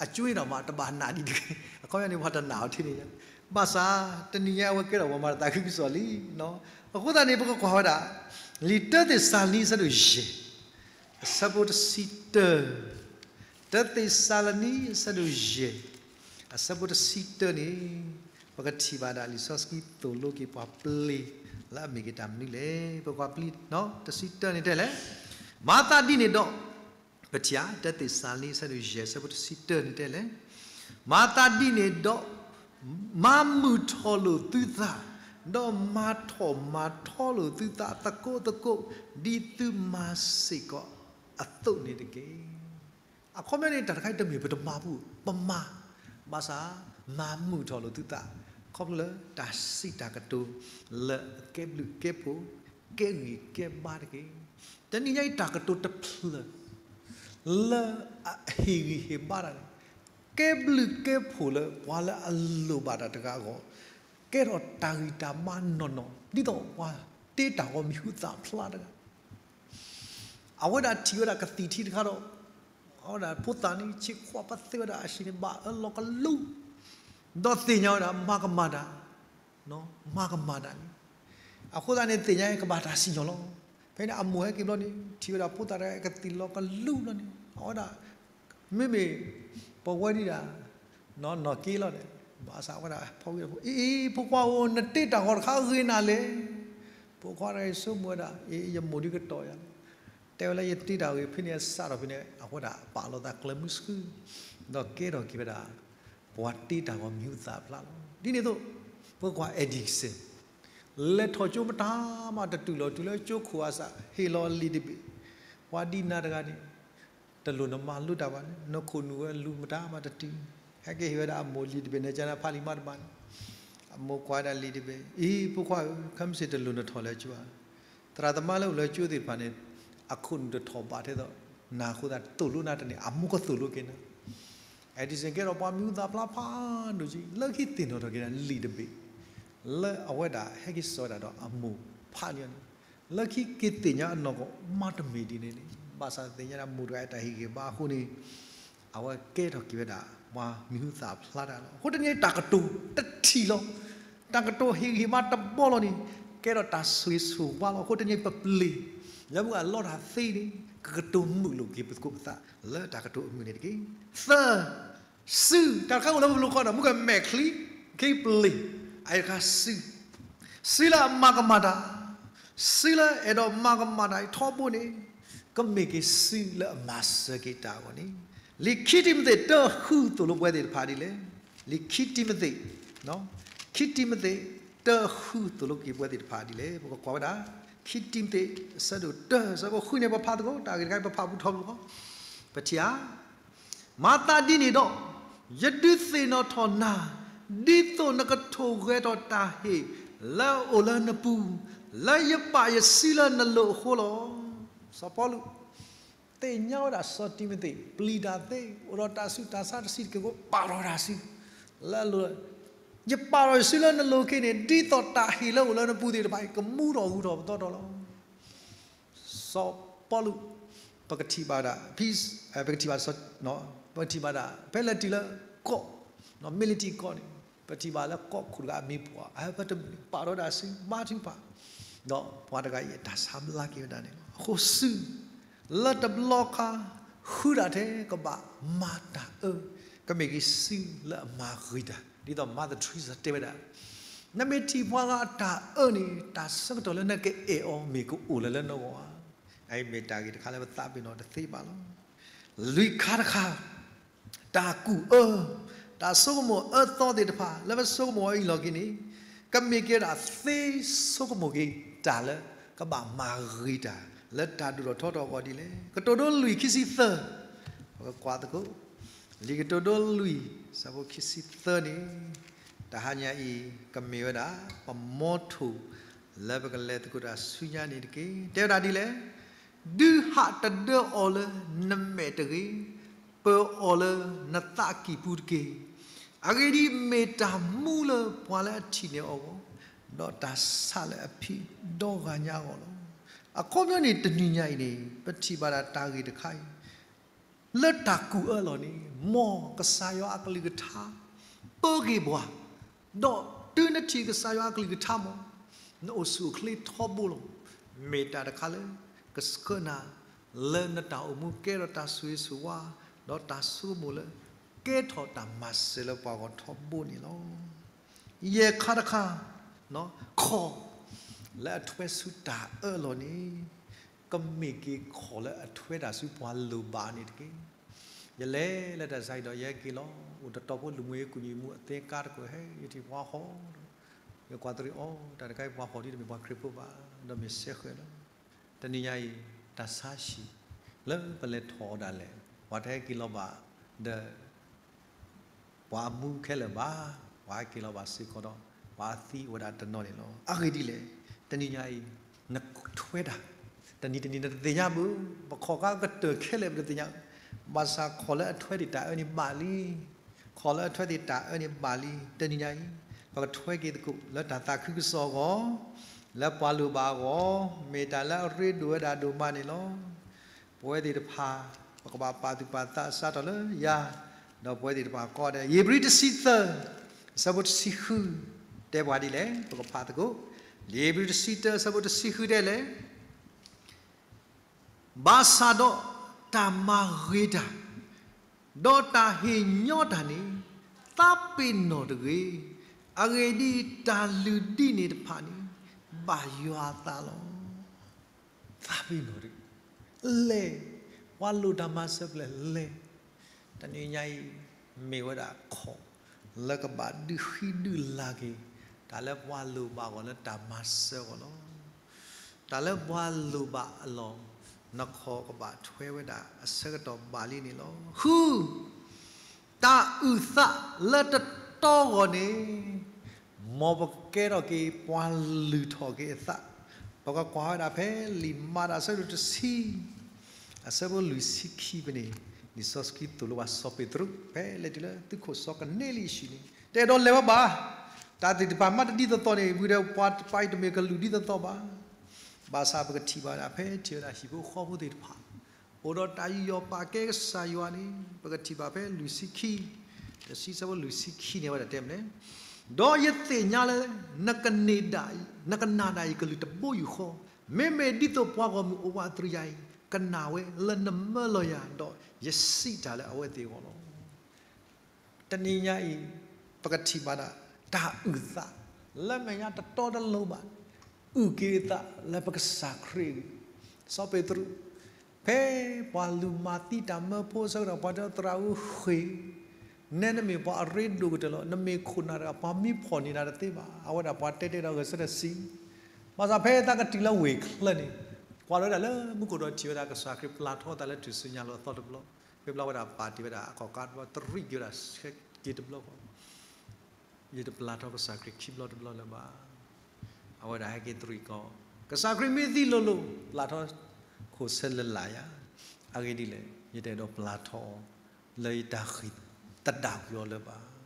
အကၠွ့ဒီးမး တဘၣ်နးဒံးတဂ့ၤ, အခီပညီန့ၣ် ပှၤတနာ်အီၤထဲန့ၣ်, ဘၣ်ဆၣ် တနံၤညါအဝဲကဲထီၣ်ပှၤမၤတၢ်သးခုကစီၣ်လံ. အဃိသတးန့ၣ် ပကကွၢ်ဝဲဒၣ် လံာ်တၢသ့းစၤလနံ အဆၢဒိၣ်ယဲၢ် အဆၢဖိတဆံတၢ, တၢသ့းစၤလနံ အဆၢဒိၣ်ယဲၢ် အဆၢဖိတဆံတၢန့ၣ် ပကထံၣ်ဘၣ်ဒၣ်လံာ်စီဆှံသိၣ်လိက့ၤပှၤပျ့ၤ လၢအမ့ၢ်က့ၤတၢ်မနုၤလဲၣ်. ပကွၢ်ပျံၤတဆံတၢန့ၣ်တဲလဲၣ်, မၤသးဒ်န့ၣ်ဒီး, ပထံၣ်ဧါ, တၢသ့းစၤလနံ အဆၢဒိၣ်ယဲၢ် အဆၢဖိတဆံတၢန့ၣ်တဲလဲၣ်, မၤသးဒ်န့ၣ်ဒီး, မၤမုာ်ထီၣ်လိာ်သုသး, ဒီးမၤထီၣ်မၤထီလိာ်သုသးသကိးသကိး, ဒ်သုမၤစ့ၢ်ကီးအသိးန့ၣ်တက့ၢ်. အခီပညီန့ၣ် တၢ်တခါအံၤတမ့ၢ်ပတမၤဘူၣ်, ပမၤ, ဘၣ်ဆၣ်, မၤမုာ်ထီၣ်လိာ်သုသး, ခီဖျိလၢတၢ်စံးတၢ်ကတိၤ, လၢအကဲဘျုးကဲဖှိၣ်, ကဲဂံၢ်ကဲဘါတက့ၢ်. တနံၤညါအံၤတၢ်ကတိၤတဖျၢၣ်, လၢအဟ့ၣ်ဂံၢ်ဟ့ၣ်ဘါတၢ်န့ၣ်, ကဲဘျုးကဲဖှိၣ်လၢပှၤလၢအလိၣ်ဘၣ်တၢ်တဂၤအဂီၢ်, ကဲထီၣ်တၢ်ဂံၢ်တၢ်ဘါနီၢ်နီၢ်, ဒ်သိးပှၤတ့တၢ်ဂီၤမံၤဟူသၣ်ဖျါတဂၤ အဝဲဒၣ်ထံၣ်ဝဲဒၣ်ကသံၣ်ထံတခါဒီး, အဝဲဒၣ်ဖိသၣ်န့ၣ် ဆ့ခွါပသ့ဝဲဒၣ်အဟံၣ်န့ၣ် ဘၣ်အၢလီၤကလူး, ဒီးသ့ၣ်ညါဝဲဒၣ်မၤကမၣ်တၢ်, မၤကမၣ်တၢ်န့ၣ်, အဃိသတးန့ၣ်သ့ၣ်ညါကဘၣ်တၢ်စံၣ်ညီၣ်လီၤ. ဖဲန့ၣ်အမိၢ်ဟဲက့ၤဘျီန့ၣ် ထံၣ်ဝဲဒၣ်ဖိသၣ်တဂၤကသံၣ်လီၤကလူးလီၤန့ၣ် အဝဲဒၣ်, မ့မ့ၢ်, ပဝဲဒၣ်, နီၢ်က့လီၤန့ၣ်, ဘၣ်ဆၣ်အဝဲဒၣ်ဖီဝံၤဒီး အ့ ဖိခွါဧၢ နတ့တၢ်ဂီၤတခါဂ့ၤနၤလဲၣ်. ဖိခွါတဂၤအံၤဆိကမိၣ်ဝဲဒၣ် အ့ ယမိၢ်ဒ်ကတီၤယၤလီၤ. တဲဝဲလၢယတ့တၢ်ဂ့ၤဖဲန့ၣ်အစးထီၣ်ဖဲန့ၣ် အဝဲဒၣ်ပာ်လီၤသးကျၢၤမုဆှု, ဒီးကဲထီၣ်က့ၤဝဲဒၣ်, ပှၤတ့တၢ်ဂီၤမံၤဟူသၣ်ဖျါလီၤ. ဒ်န့ၣ်အသိး, ပကွၢ် Edison လဲၤထီၣ်ကၠိမတၤမးတတုၤလီၤ တုၤလၢကၠိခိၣ်အစး ဟ့ၣ်လီၤလံာ်တဘ့ၣ်, ပှၤဒံးနၤတဂၤန့ၣ် တလိၣ်နမၤလိတၢ်ဘၣ်န့ၣ် နခိၣ်နူာ်ဝဲလူၤမတၤမးတတုၤ, ဟဲက့ၤဟ့ၣ်ဝဲဒၣ်အမိၢ်လံာ်တဘ့ၣ် နကနၣ်ဖးလံာ်မးတဘၣ်န့ၣ်, အမိၢ်ကွၢ်ဝဲဒၣ်လံာ်တဘ့ၣ် အံၤ ဖိခွါဧၢ ခဲမုၢ်ဆ့ၣ်တလိၣ်နထီၣ်လၢကၠိဧါ. သရၣ်သမါလၢအိၣ်လၢကၠိသ့ၣ်တဖၣ်န့ၣ်, အခိၣ်နူာ်တထီၣ်ဘးထဲသိးနၤအဃိသတး သိၣ်လိနၤတန့ၢ် အမိၢ်ကသိၣ်လိက့ၤနၤ. Edison ကဲထီၣ်ပှၤမံၤဟူသၣ်ဖျါဖးဒိၣ်က့ၤ လၢခံသ့ၣ်နီၣ်ထီၣ်က့ၤဒၣ်လံာ်တဘ့ၣ်, လၢအဝဲဒၣ်ဟဲက့ၤစိာ်ဝဲဒၣ်ဒီးအမိၢ်ဖးန့ၣ်န့ၣ်, လၢခံက့ၤသ့ၣ်ညါအနီၢ်ကီၢ် မ့တမ့ၢ်ဒ်န့ၣ်န့ၣ် ဘၣ်ဆၣ်သ့ၣ်ညါဒၣ်မိၢ်တဂၤအတၢ်ဟ့ၣ်ဂံၢ်ဟ့ၣ်ဘါအဃိန့ၣ်, အဝဲကဲထီၣ်က့ၤဝဲဒၣ် ပှၤမံၤဟူသၣ်ဖျါတၢ်လီၤ. အဃိတနံၤအံၤတၢ်ကတိၤတထံၣ်လီၤ. တၢ်ကတိၤဟ့ၣ်ဂံၢ်ဟ့ၣ်ဘါတဘီလီၤန့ၣ်, ကဲထီၣ်တၢ်ဆိၣ်ဂ့ၤဆိၣ်ဝါလီၤ. အဃိတနံၤအံၤပပျ့ၤ, လၢမုၢ်အလီၢ်တၢ်သ့န့ၣ်, ကကတိၤမုာ်လိာ်က့ၤပသကိးပသး လၢတၢ်ကတိၤအမုာ်န့ၣ်တက့ၢ်. သၢ, စု, တၢ်တခါအိၣ်လၢပလိၤခီဒီး မုၢ်ကမဲာ်ချံ, က့ၤပျ့ၤ, အအံၤတခါစု, စုလၢအမၤကမၣ်တၢ်, စုလၢအဲၣ်ဒိးမၤကမၣ်တၢ်အံၤထီဘိန့ၣ်, ကမ့ၢ်က့ၤစုလၢအမၤစၢၤက့ၤတၢ်အဂီၢ်န့ၣ်, လံာ်ခံတံၤမသ့း တၢ ဃုသိၣ်လိပဝဲသ့ၣ်တဖၣ်ဒ်လဲၣ်. လံာ်ခံတံၤမသ့း, ခံတံၤမသ့း တၢ ဃုသိၣ်လိက့ၤပဝဲသ့ၣ်တဖၣ်ဒ်လဲၣ်. ပကကွၢ်ဝဲဒၣ်, ခံတံၤမသ့း အဆၢဒိၣ်တၢ အဆၢဖိဃုန့ၣ် ပဖးသကိး တၢ်ဂ့ၢ်တခါအံၤပဖးဘူးထီဘိလီၤ. ပထံၣ်ဧါ မၤသးဒ်န့ၣ်ဒီး, ယဒုးသ့ၣ်နီၣ်ထီၣ်နၤ, ဒ်သိးနကထိၣ်ဂဲၤထီၣ်တၢ်ဟ့ၣ်လၢအအိၣ်လၢနပူၤ, လၢယပာ်ယစုလၢနလိၤအဃိလီၤ. စီၤပီလူး သ့ၣ်ညါဝဲဒၣ်စီၤတံၤမသ့း ပျံၤတၢ်သ့ အိၣ်ဒီးတၢ်ဆူးတၢ်ဆါတဆံးတက့ၢ်အဃိ ပာ်ထီၣ်တၢ်စု လၢအလိၤ, ယပာ်ထီၣ်ယစုလၢနလိၤအဃိန့ၣ် ဒ်သိးတၢ်ဟ့ၣ်လၢအအိၣ်လၢနပူၤသ့ၣ်တဖၣ်အံၤ ကမူထီၣ်ဂူာ်ထီၣ်ပသီထီၣ်လီၤ. စီၤပီလူး, ပကထံၣ်ဘၣ်ဒၣ်, ပကထံၣ်ဘၣ်, ပကထံၣ်ဘၣ်ဒၣ် ဖဲလဲၤတုၤလၢကီၢ်, military ကီၢ်န့ၣ် ပထံၣ်ဘၣ်လၢကီၢ်ခိၣ်တဂၤအမံၤပှၢ် အဟၢဖၢတမုာ်န့ၣ် ပာ်ထီၣ်ဝဲဒၣ်စု မၤထုကဖၣ်, ဒီးပှၤတဂၤအံၤအတၢ်ဆါဘျါက့ၤဝဲဒၣ်န့ၣ်လီၤ. အဃိစု လၢတဘျီခါ ဃုတၢ်ထဲကဘၣ်မၤတၢ်အၢ, ကမ့ၢ်က့ၤစုလၢအမၤဂ့ၤတၢ် ဒ်သိး Mother Teresa တဲဝဲဒၣ်, နမ့ၢ်ထံၣ်ပှၤဂၤအတၢ်အၢန့ၣ် တၢ်ဆၢကတီၢ်လၢနကအဲၣ်အီၤမ့ၢ်ကအိၣ်လၢလၢနဂီၢ်ဧါ. အအံၤမ့ၢ်တၢ်ဂ့ၢ်တခါလၢပသးပ့ၤနီၣ်တသ့ဘၣ်လီၤ. လွံၢ်ခါတခါ, တၢ်ကူၣ်အၢ, တၢ်ဆိကမိၣ်အၢသီသ့ၣ်တဖၣ် လၢပဆိကမိၣ်အီၤအံၤလီၤက့ၤန့ၣ်, ကမ့ၢ်က့ၤဒၣ်သ့ဆိကမိၣ်က့ၤတၢ်လၢ ကဘၣ်မၤဂ့ၤတၢ် လၢတၢ်ဒိၣ်ထီၣ်ထီထီၣ်အဂီၢ်ဒ်လဲၣ်. ကတိၤဒိလွံၢ်ခံဆံသၢ, ပကကွၢ်သကိး, လံာ်ကတိၤဒိလွံၢ် ဆၢဖိခံဆံသၢန့ၣ်, တဟါညါအံၤ ကမ့ၢ်ဝဲဒၣ် ပမီထိၣ် လၢပကလဲၤသကိးတၢ်ဆူညါန့ၣ်တက့ၢ်. တဲဝဲဒၣ်ဒ်လဲၣ်, ဒုးဟးတဒၢအီၤလၢနမဲာ်တဂ့ၤ, ပၢၤအီၤလၢနသးကံၢ်ပူၤတက့ၢ်. အဂ့ၢ်ဒ်အံၤ, မ့ၢ်တၢ်မူလၢပှၤလၢအထံၣ်န့ၢ်အီၤအဂီၢ်, ဒီးတၢ်ဆးလၢအဖံးဒီဂၤညါအဂီၢ်လီၤ. အခီပညီန့ၣ် တနံၤညါအံၤန့ၣ် ပထံၣ်ဘၣ်ဒၣ်တၢ်ဂ့ၢ်တခါအံၤ လၢတၢ်ကူၣ်အၢလီၤန့ၣ်, မ်ကစၢ်ယွၤအကလုၢ်ကထါ ပၢက့ၤပှၤ, ဒီးတုၤနထံၣ်ကစၢ်ယွၤအကလုၢ်ကထါမး, နအိၣ်ဆူၣ်အိၣ်ချ့ထီဘိလီၤ. မ့ၢ်တၢ်တခါလၢ ကဆှၢနၤ လၢနတၢ်အိၣ်မူကဲထီၣ်တၢ်ဆိၣ်ဂ့ၤဆိၣ်ဝါ, ဒီးတၢ်ဆိကမိၣ်လၢ ကဲထီၣ်တၢ်မၤစၢၤလၢပှၤဂီၢ်ထီဘိန့ၣ်လီၤ. ယဲၢ်ခါတခါ, ခီၣ် လၢအထွဲဆူတၢ်အၢၣ်လီၤန့ၣ် ကမ့ၢ်က့ၤခီၣ်လၢအထွဲတၢ်ဆူပှၤလိၣ်ဘၣ်န့ၣ်တက့ၢ်. ယလဲၤလၢတၢ်ဆါအံၤဒီး ယဟဲက့ၤလီၤ အိၣ်တတီၤဖိ လူၤမုၢ်အကူၣ်ယံၤမူအသဲကါတကိး ဟဲယထံၣ်ပှၤဟီၣ်ဒီး ယကွၢ်တရံးအီၤ တၢ်တခါအံၤပှၤဟီၣ်ဒ်တမ့ၢ်ပှၤခရံာ်ဖိဘၣ် ဒီးမ့ၢ်စဲဃဲၤလီၤ. တနံၤညါအံၤ တၢ်ဆါဟံၣ် လၢပလဲၤထီၣ်ဒၣ်လဲာ် ပှၤတဟဲက့ၤလီၤဘၣ်ဒီး ပှၤအမူခဲလၢာ်ဘၣ်, ပှၤဟဲက့ၤလီၤဘၣ်စ့ၢ်ကီးဒီး ပှၤအသံအိၣ်ဝဲဒၣ်တနီၤန့ၣ်လီၤ. အဂ့ၢ်ဒ်လဲၣ်, တနံၤညါအံၤ နထွဲတၢ်, တနံၤတနံၤနတသ့ၣ်ညါဘၣ်, ပခီၣ်ကါကတၢၢ်ခဲလၢာ်ပတသ့ၣ်ညါ, ဘၣ်ဆၣ်ခီၣ်လၢအထွဲသ့ၣ်တၢ်အၢန့ၣ်ဘၣ်လံ, ခီၣ်လၢအထွဲသ့ၣ်တၢ်အၢန့ၣ်ဘၣ်လံ, တနံၤညါအံၤ ပကထွဲက့ၤသကိးလၢတၢ်သးခုကစီၣ်အဂီၢ်, လၢပှၤလိၣ်ဘၣ်အဂီၢ်, မ့ၢ်တၢ်လၢအရ့ဒိၣ်ဝဲဒၣ်ဒိၣ်မးန့ၣ်လီၤ. ပဝဲသ့ၣ်တဖၣ် ပကဘၣ်ပာ်သူၣ်ပာ်သးစးထီၣ်လၢယၤ, ဒီးပဝဲသ့ၣ်တဖၣ်ကိးဂၤဒဲး, ဧ့ၤဘြံၤတဆံသၢ, အဆၢဖိတဆံဃု, တဲပှၤဒ်လဲၣ်, ပကဖးသကိး, ဧ့ၤဘြံၤတဆံသၢ အဆၢဖိတဆံဃုတဲလဲၣ်, ဘၣ်ဆၣ်ဒီးတၢ်မၤဂ့ၤတၢ်, ဒီးတၢ်ဟ့ၣ်ညီတၢ်န့ၣ် သးပ့ၤနီၣ်တဂ့ၤ. အဂ့ၢ်ဒ်အံၤ, တၢ်လုၢ်ဒံးန့ၣ်တဖၣ်န့ၣ် ဘၣ်ယွၤအသးလီၤ. သးပ့ၤနီၣ်တဂ့ၤ. လဲၤ, ပှၤလိၣ်တၢ်မၤစၢၤဖဲလဲၣ်လဲၤ. တနံၤညါအံၤ မ့ၢ်ဝဲဒၣ်ခီၣ် လၢကဘၣ်ဒုးဃံဒုးလၤက့ၤ တၢ်လၢပှၤလိၣ်ဘၣ်အဂီၢ်လၢတၢ်မၤစၢၤအဂီၢ်လီၤ. တၢ်လၢပှၤလိၣ်ဘၣ်အလီၢ် နခီၣ်ကဘၣ်ထွဲဝဲဒၣ်အဆၢကတီၢ်ဘၣ်လံန့ၣ်လီၤ. ဃု, တၢ်အုၣ်သးလၢတတီဂီၢ်န့ၣ် မ်ပကကဲထီၣ်က့ၤပှၤလုၢ်ထီၣ်က့ၤအသး, ပကကွၢ်ဝဲဒၣ်ဖဲလံာ်မၤတၢ်အဆၢဒိၣ်တဆံ အဆၢဖိလွံၢ်ဆံခံဖဲန့ၣ်, လံာ်စီဆှံသိၣ်လိပှၤစီၤပ့းတရူး ဖဲလဲၤတုၤလၢသုးခိၣ်စီၤကနံလယၤအဟံၣ်န့ၣ် တအဲၣ်ဒိးလဲၤဝဲဘၣ်. တၢ်သ့ၣ်တဖၣ်မးတဒ်သိးသိးန့ၣ် ဝံၤဒီးပှၤတပၤအံၤတမ့ၢ်ကလုာ်ဒ်သိးသိးဘၣ်. ဘၣ်ဆၣ်ပကထံၣ်ဘၣ်ဒၣ်ဖဲထံၣ်ဝဲဒၣ်ဟံၣ်ဖိဃီဖိသ့ၣ်တဖၣ် အိၣ်ဒီးတၢ်ယူးယီၣ်ပာ်ကဲကစၢ်ယွၤန့ၣ် ပကထံၣ်ဘၣ်ဖဲလွံၢ်ဆံခံ, တဆံဆၢဖိလွံၢ်ဆံခံန့ၣ် အဝဲဒၣ်တဲမ့ၢ်လဲၣ်, ဒီးယသ့ၣ်ညါလၢ နကနၣ်ဒၣ်, နကနၣ်ဒၣ်ယကလုၢ်တဘိယူၢ်ဃီ, မ့မ့ၢ်ဒ်သိးပှၤဂီၢ်မုၢ်အိၣ်ဝးတရံးယၤအံၤ ကနၣ်ဝဲလၢနမၢလီၤယၤ, ဒီးယစံးတၢ်လၢအဝဲသ့ၣ်အဂီၢ်လီၤ. တနံၤညါအံၤ ပကထံၣ်ဘၣ်ဒၣ် တၢ်အုၣ်သး လၢမဲာ်ညါတတီတလိၤဘၣ်, အုၣ်က့ၤအသးလၢပကစၢ်ခရံာ်အဂ့ၢ်, စီၤပ့းတရူး ဖဲပှၤလူၤမၤသံတၢ်မၢဖိအဆၢကတီၢ် ပှၤတဲသရၣ်ဧၢ ဃ့ၢ်, နဲနမ့ၢ်ပှၤအရ့ဒိၣ်ကတၢၢ်လီၤ, နမ့ၢ်ခိၣ်နၢ်တဂၤ ပှၤမံဖီၣ်န့ၢ်နၤတသ့ဘၣ်. အဝဲဒၣ်ပှၤတဲတဲဒီးဂဲၤဆၢထၢၣ်ဆံး, ဘၣ်ဆၣ်ဖဲသးကတုၤလၢဝ့ၢ်ချၢန့ၣ် ကွၢ်လီၤဝဲဒၣ်လၢမူခိၣ်ဒီးထံၣ်ဝဲဒၣ် ကစၢ်ခရံာ်ပျၢ်ထီသးလၢထူၣ်စုညါလိၤအသီတဘျီ, ဖဲဘျီဝဲဒၣ်ပာ်တ့ၢ်ဝဲဒၣ်အခီၣ်ကါတဘျီ တရံးက့ၤဝဲဒၣ်ဆဲက့ၤတဘျီဃီ ယတပျၢ်ထီကစၢ်ခရံာ်ခံဘျီတဘျီလၢၤဘၣ်. အဝဲဒၣ်ဟဲက့ၤတရံးကီး, ကစၢ်ခရံာ်မ့ၢ်သံလိၤလိၤ ပျၢ်ထီခိၣ်ဆၢလၢလာ်ယၤ, အဂ့ၢ်ဒ်လဲၣ်, ယတအဲၣ်ဒိးပျၢ်ထီအီၤ လၢယတၢ်ဃ့ၢ်သဒၣ်ကွံာ်အီၤလၢၤဘၣ်.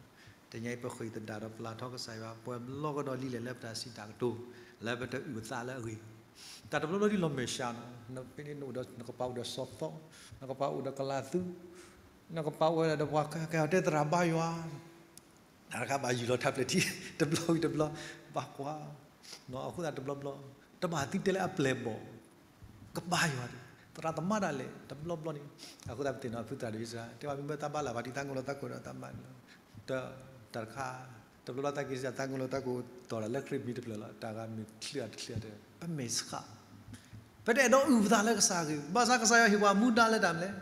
တနံၤအံၤပဃ့ၢ်သဒၣ်ဒီးပျၢ်ထီကစၢ်ယွၤ ပှဲၤဘျီကဒီးလံလဲၣ် လၢပတၢ်စံးတၢ်ကတိၤ, လၢပတအုၣ်အသးလၢအဂ့ၢ်, တၢ်တဘျီဘျီဒ်လီၤမဲာ်ဆှးနီၤ, ဖဲန့ၣ်နအိၣ်ဒီးနကပၤအိၣ်ဒီးစီၤသီ, နကပၤအိၣ်ဒီးကလးသူ, နကပၤအိၣ်ဝဲဒၣ်ဒီးပှၤကဟဲတဲသရၣ်ဘါယွၤ တၢ်တခါဘၣ်ယုၢ်လီၤထးဖျၢၣ်ထံ တဘျီဝံၤတဘျီ, ဘၣ်ကွၢ်, အဃိသတးတဘျီဘျီ, တဘၣ်သံတဲလၢအပျဲၢ်ဘီၣ်, ကဘါယွၤ, သရၣ်သမါဒၣ်လဲာ် တဘျီဘျီန့ၣ်, အဃိသတးပသ့ၣ်နီၣ်ဖုသရၣ်ဒိၣ်အံၣ်စရ့လး တဲဝဲမ့ၢ်မၢသးဘါလၢ်ဘၣ် ဒ်သးကအိၣ်လီၤသးကအိၣ်ဒီးသးမါန့ၣ်လီၤ, တၢ်တခါ, တဘျီဘျီသးက့ၤစ့ၢ်သးကအိၣ်လီၤသးကအိၣ်တီၢ်ဒၣ်လၢခရံာ်မံၤတဖျၢၣ်လီၤ, တၢ်ဂၤမ့ၢ်ချံးအတချံးအတ ပမဲာ်ဆှး ပတအဲၣ်ဒိးအုၣ်ပသးလၢကစၢ်အဂ့ၢ်, ဘၣ်ဆၣ်ကစၢ်ယွၤဟ့ၣ်ပှၤမူဒါလၢတၢ်မနုၤလဲၣ်,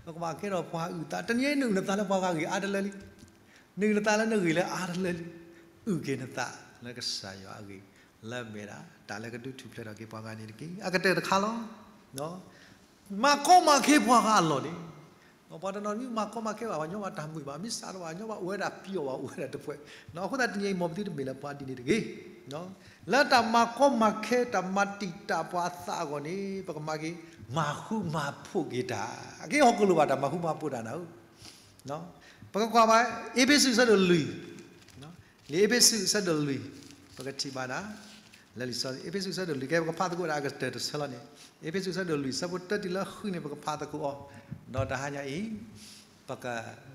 ပကဘၣ်ကဲထီၣ်ပှၤအုၣ်သး, တနံၤအံၤနအုၣ်နသးလၢပှၤဂၤအဂ့ၢ်အါတလၢလံ, နအုၣ်နသးလၢနဂ့ၢ်လၢအါတလၢလံ, အုၣ်က့ၤနသးလၢကစၢ်ယွၤအဂ့ၢ်, လၢအမ့ၢ်ဒၣ်တၢ်လၢကဒုးထူၣ်ဖျဲးထီၣ်က့ၤပှၤဂၤန့ၣ်တက့ၢ်. အကတၢၢ်တခါလီၤ. မၤကီမၤခဲပှၤဂၤအလီၢ်န့ၣ်, ပှၤတနီၤမ့ၢ်မၤကီမၤခဲဘၣ် ပှၤညီဘၣ်တၢ်မုာ်ဘၣ် မ့ၢ်စးထီၣ်ဘၣ် ညီဘၣ်အိၣ်ဝဲဒၣ်ပျီဘၣ် အိၣ်ဝဲဒၣ်တဖှဲး, အဃိသတးတနံၤအံၤ မ်ပသုတမ့ၢ်လၢပှၤဒ်န့ၣ်တဂ့ၤ. လၢတၢ်မၤကီမၤခဲ တၢ်မၤတံာ်တာ်ပှၤအသးအဂီၢ်န့ၣ် ပကမၤက့ၤ မၤဃူမၤဖိးက့ၤတၢ်, အက့ဟီၣ်ခိၣ်လိၤဘၣ်တၢ်မၤဃူမၤဖိးတၢ်နၤဧၢ. ပကကွၢ်ဘၣ် အ့းဖ့းစူး အဆၢဒိၣ်လွံၢ်, လံာ်အ့းဖ့းစူး အဆၢဒိၣ်လွံၢ်, ပကထံၣ်ဘၣ်ဒၣ် လၢလံာ်စီဆှံ အ့းဖ့းစူး အဆၢဒိၣ်လွံၢ် ကဲ ပကဖးသကိးဒၣ်အကတၢၢ်တဆၢလီၤန့ၣ်, အ့းဖ့းစူး အဆၢဒိၣ်လွံၢ် အဆၢဖိတၢတုၤလၢဃုန့ၣ် ပကဖးသကိးအီၤ, ဒီးတဟါညါအံၤ ပက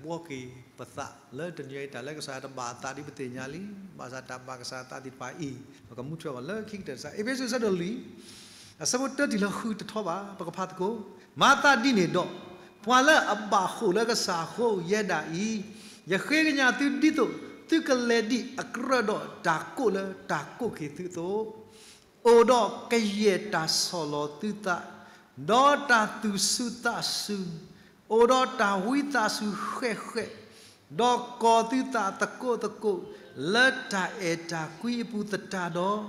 ဘှီက့ၤပသးလၢတနံၤအံၤ တၢ်လၢကစၢ်ယွၤတဘၣ်အသးဒ်ပသ့ၣ်ညါလံ, ဘၣ်ဆၣ်တၢ်ဘၣ်ကစၢ်အသးသ့ၣ်တဖၣ်အံၤ ပကမူထွဲအီၤလၢခံကတၢၢ်တစး, အ့းဖ့းစူး အဆၢဒိၣ်လွံၢ် အဆၢဖိတၢတုၤလၢဃုတထီဘၣ်, ပကဖးသကိး, မၤသးဒ်န့ၣ်ဒီး, ပှၤလၢအဘၣ်ဃိာ်လၢကစၢ်အဃိ ယဲဒၣ်အံၤ, ယဃ့ကညးသုဒ်သိး သုကလဲၤဒံးအကြၢးဒီးတၢ်ကိးလၢတၢ်ကိးက့ၤသုအသိး, အိၣ်ဒီးကယဲၢ်တၢ်ဆီၣ်လီၤသုသး, ဒီးတၢ်သူၣ်စူၤသးစူၤ, အိၣ်ဒီးတၢ်ဝံသးစူၤဃဲးဃဲး, ဒီးကီၤသုသးသကိးသကိး, လၢတၢ်အဲၣ်တၢ်ကွံအပူၤသတးဒီး,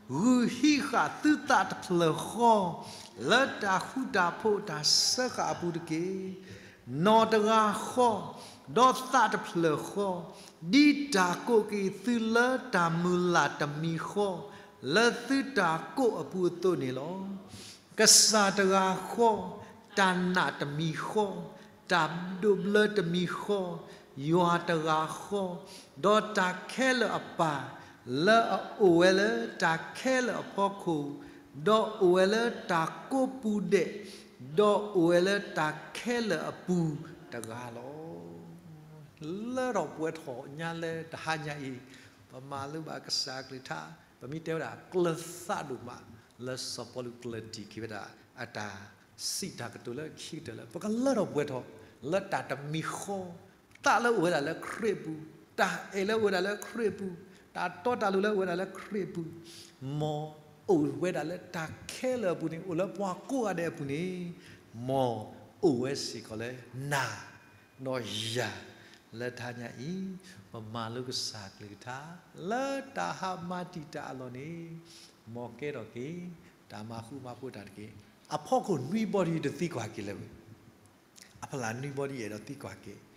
ဂုာ်ဟံးဃာ်သုသးတဖျၢၣ်ဃီ, လၢတၢ်ဃူတၢ်ဖိးတၢ်စၢဃာ်အပူၤတက့ၢ်. နီၢ်တဂၤဃီ, ဒီးသးတဖျၢၣ်ဃီ, ဒ်တၢ်ကိးက့ၤသုလၢတၢ်မုၢ်လၢ်တမံၤဃီ, လၢသုတၢ်ကိးအပူၤအသိးန့ၣ်လီၤ. ကစၢ်တဂၤဃီ, တၢ်နာ်တမံၤဃီ, တၢ်ဒိးဘျၢတမံၤဃီ, ယွၤတဂၤဃီ, ဒီးတၢ်ခဲလၢာ်အပၢ်, လၢအအိၣ်ဝဲလၢတၢ်ခဲလၢာ်အဖီခိၣ်, ဒီးအိၣ်ဝဲလၢတၢ်ကိးပူၤဒဲး, ဒီးအိၣ်ဝဲလၢတၢ်ခဲလၢာ်အပူၤတဂၤလီၤ. လၢထီၣ်ပှဲၤထီၣ်ညါလၢတဟါညါအံၤ, ပမၤလိဘၣ်ကစၢ်အကလုၢ်ကထါ, ပမ့ၢ်တဲဝဲဒၣ်ကျၢၤသးဒိၣ်မး, လၢစီၤပီလူးကျၢၤတံၢ်က့ၤဝဲဒၣ် အတၢ်စံးတၢ်ကတိၤလၢခံကတၢၢ်လၢ ပကလၢထီၣ်ပှဲၤထီၣ် လၢတၢ်တမံၤဃီ, သးလၢအိၣ်ဝဲဒၣ်လၢခရံာ်အပူၤ, တၢ်အဲၣ်လၢအိၣ်ဝဲဒၣ်လၢခရံာ်အပူၤ, တၢ်တီတၢ်လိၤလၢအိၣ်ဝဲဒၣ်လၢခရံာ်အပူၤ, မ်အအိၣ်ဝဲဒၣ်လၢတၢ်ခဲလၢာ်အပူၤန့ၣ်, အိၣ်လၢပှၤကိးဂၤဒဲးအပူၤန့ၣ်, မ်အအိၣ်ဝဲစ့ၢ်ကီးလၢနၤ ဒီးယၤ, လၢတဟါညါအံၤ, ပမၤလိကစၢ်အကလုၢ်ကထါ, လၢတၢ်ဟးမၤတံာ်တာ်အလီၢ်န့ၣ်, မ်ကဲထီၣ်က့ၤ တၢ်မၤဃူမၤဖိးတၢ်တက့ၢ်. အဖီခိၣ်နွံဘီဒ်တသံကွၢ်က့ၤလၢၤ, အဖီလာ်နွံဘီဒ်အဲၣ်ဒိးသံကွၢ်က့ၤ,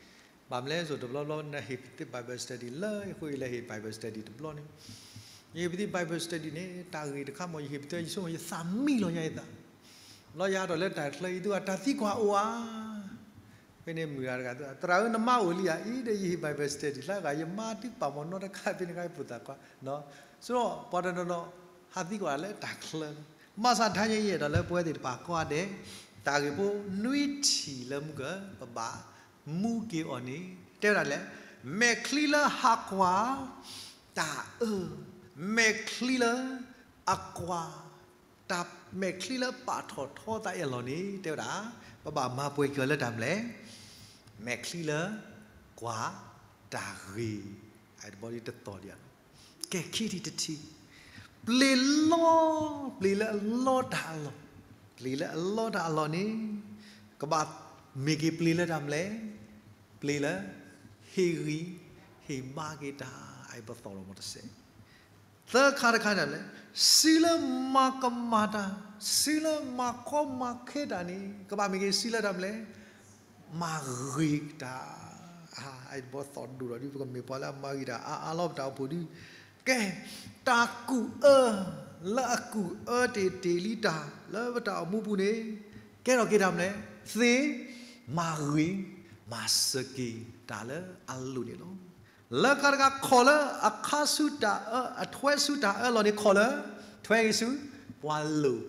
ဘၣ်မနုၤလဲၣ် စိၤတဘျီဘျီနဟ့ၣ်ပသ့ Bible study လၢအဃိ ယလဲၤဟ့ၣ် Bible study တဘျီန့ၣ်, ယဟ့ၣ်ပသ့ Bible study န့ၣ် တၢ်ဂ့ၢ်တခါမ့ၢ် ယဟ့ၣ်ပသ့ ယဆိကမိၣ် ယသးမံလီၤညါယသး လီၤယၤဒီးလၢတၢ်ချၢအံၤ သုဂၤတၢ်သံကွၢ်အိၣ်ဧါ. ဖဲန့ၣ်မုၢ်ဂၤတဂၤ သရၣ်ဧၢ နမါအိၣ်လံဧါ. အံၤဒီးယဟ့ၣ် Bible study လၢဂၤ ယမါသံကွၢ်မ့ၢ်နီတခါ ဖဲန့ၣ်ခါယပိာ်သးကွၢ်, ဆိဒီးပှၤတနီၤနီၤ ဟးသံကွၢ်လၢတၢ်ချၢ, ဘၣ်ဆၣ်တဟါညါအံၤ အဲၣ်ဒိးလၢပဝဲသ့ၣ်တဖၣ်ကိးဂၤဒဲး တၢ်ဂ့ၢ်ဖိနွံထံၣ်လၢမူက ပဘၣ်မူက့ၤအီၤန့ၣ် တဲဝဲဒၣ်လဲၣ်, မဲာ်ချံလၢဟးကွၢ် တၢ်အၢ, မဲာ်ချံလၢအကွၢ်, တၢ်မဲာ်ချံလၢပာ်ထီၣ်ထီသးအလီၢ်န့ၣ် တဲဝဲဒၣ်, ပဘၣ်မၤပှဲၤက့ၤအီၤလၢတၢ်မနုၤလဲၣ်, မဲာ်ချံလၢကွၢ်တၢ်ဂ့ၤ, အတဘီဒ်တသီၣ်ဒံးဧါ. ကဲ ခံထံၣ်တထံၣ်, ပျ့ၤလီၤ, ပျ့ၤလၢအလီတၢ်အလီၢ်, ပျ့ၤလၢအလီတၢ်အလီၢ်န့ၣ် ကဘၣ်မ့ၢ်က့ၤပျ့ၤလၢတၢ်မနုၤလဲၣ်, ပျ့ၤလၢ ဟ့ၣ်ဂံၢ် ဟ့ၣ်ဘါက့ၤတၢ်, အအံၤပသီၣ်လီၤမ့ၢ်တစဲး. သၢခါတခါန့ၣ်လဲၣ်, စုလၢမၤကမၣ်တၢ်, စုလၢမၤကီမၤခဲတၢ်န့ၣ် ကဘၣ်မ့ၢ်က့ၤစုလၢတၢ်မနုၤလဲၣ်, မၤဂ့ၤတၢ်, အအံၤပသီၣ်ဒိၣ်ထီၣ်ဒ် ပကမ့ၢ်ပှၤလၢအမၤဂ့ၤတၢ်အါအါလီၤ ပတၢ်အိၣ်ဖှိၣ်ဒ်, ကဲ, တၢ်ကူၣ်အၢ, လၢအကူၣ်အၢတ့ၢ်တ့ၢ်လံတၢ်လၢပတၢ်အိၣ်မူပူၤန့ၣ် ကဲထီၣ်က့ၤတၢ်မနုၤလဲၣ်, သ့, မၤဂ့ၤ, မၤစၢၤက့ၤတၢ်လၢအလိၣ်န့ၣ်လီၤ. လၢခါတခါခီၣ်လၢအခါဆူတၢ်အၢ, အထွဲဆူတၢ်အၢလီၤန့ၣ်ခီၣ်လၢ, ထွဲက့ၤဆူ, ပှၤလိၣ်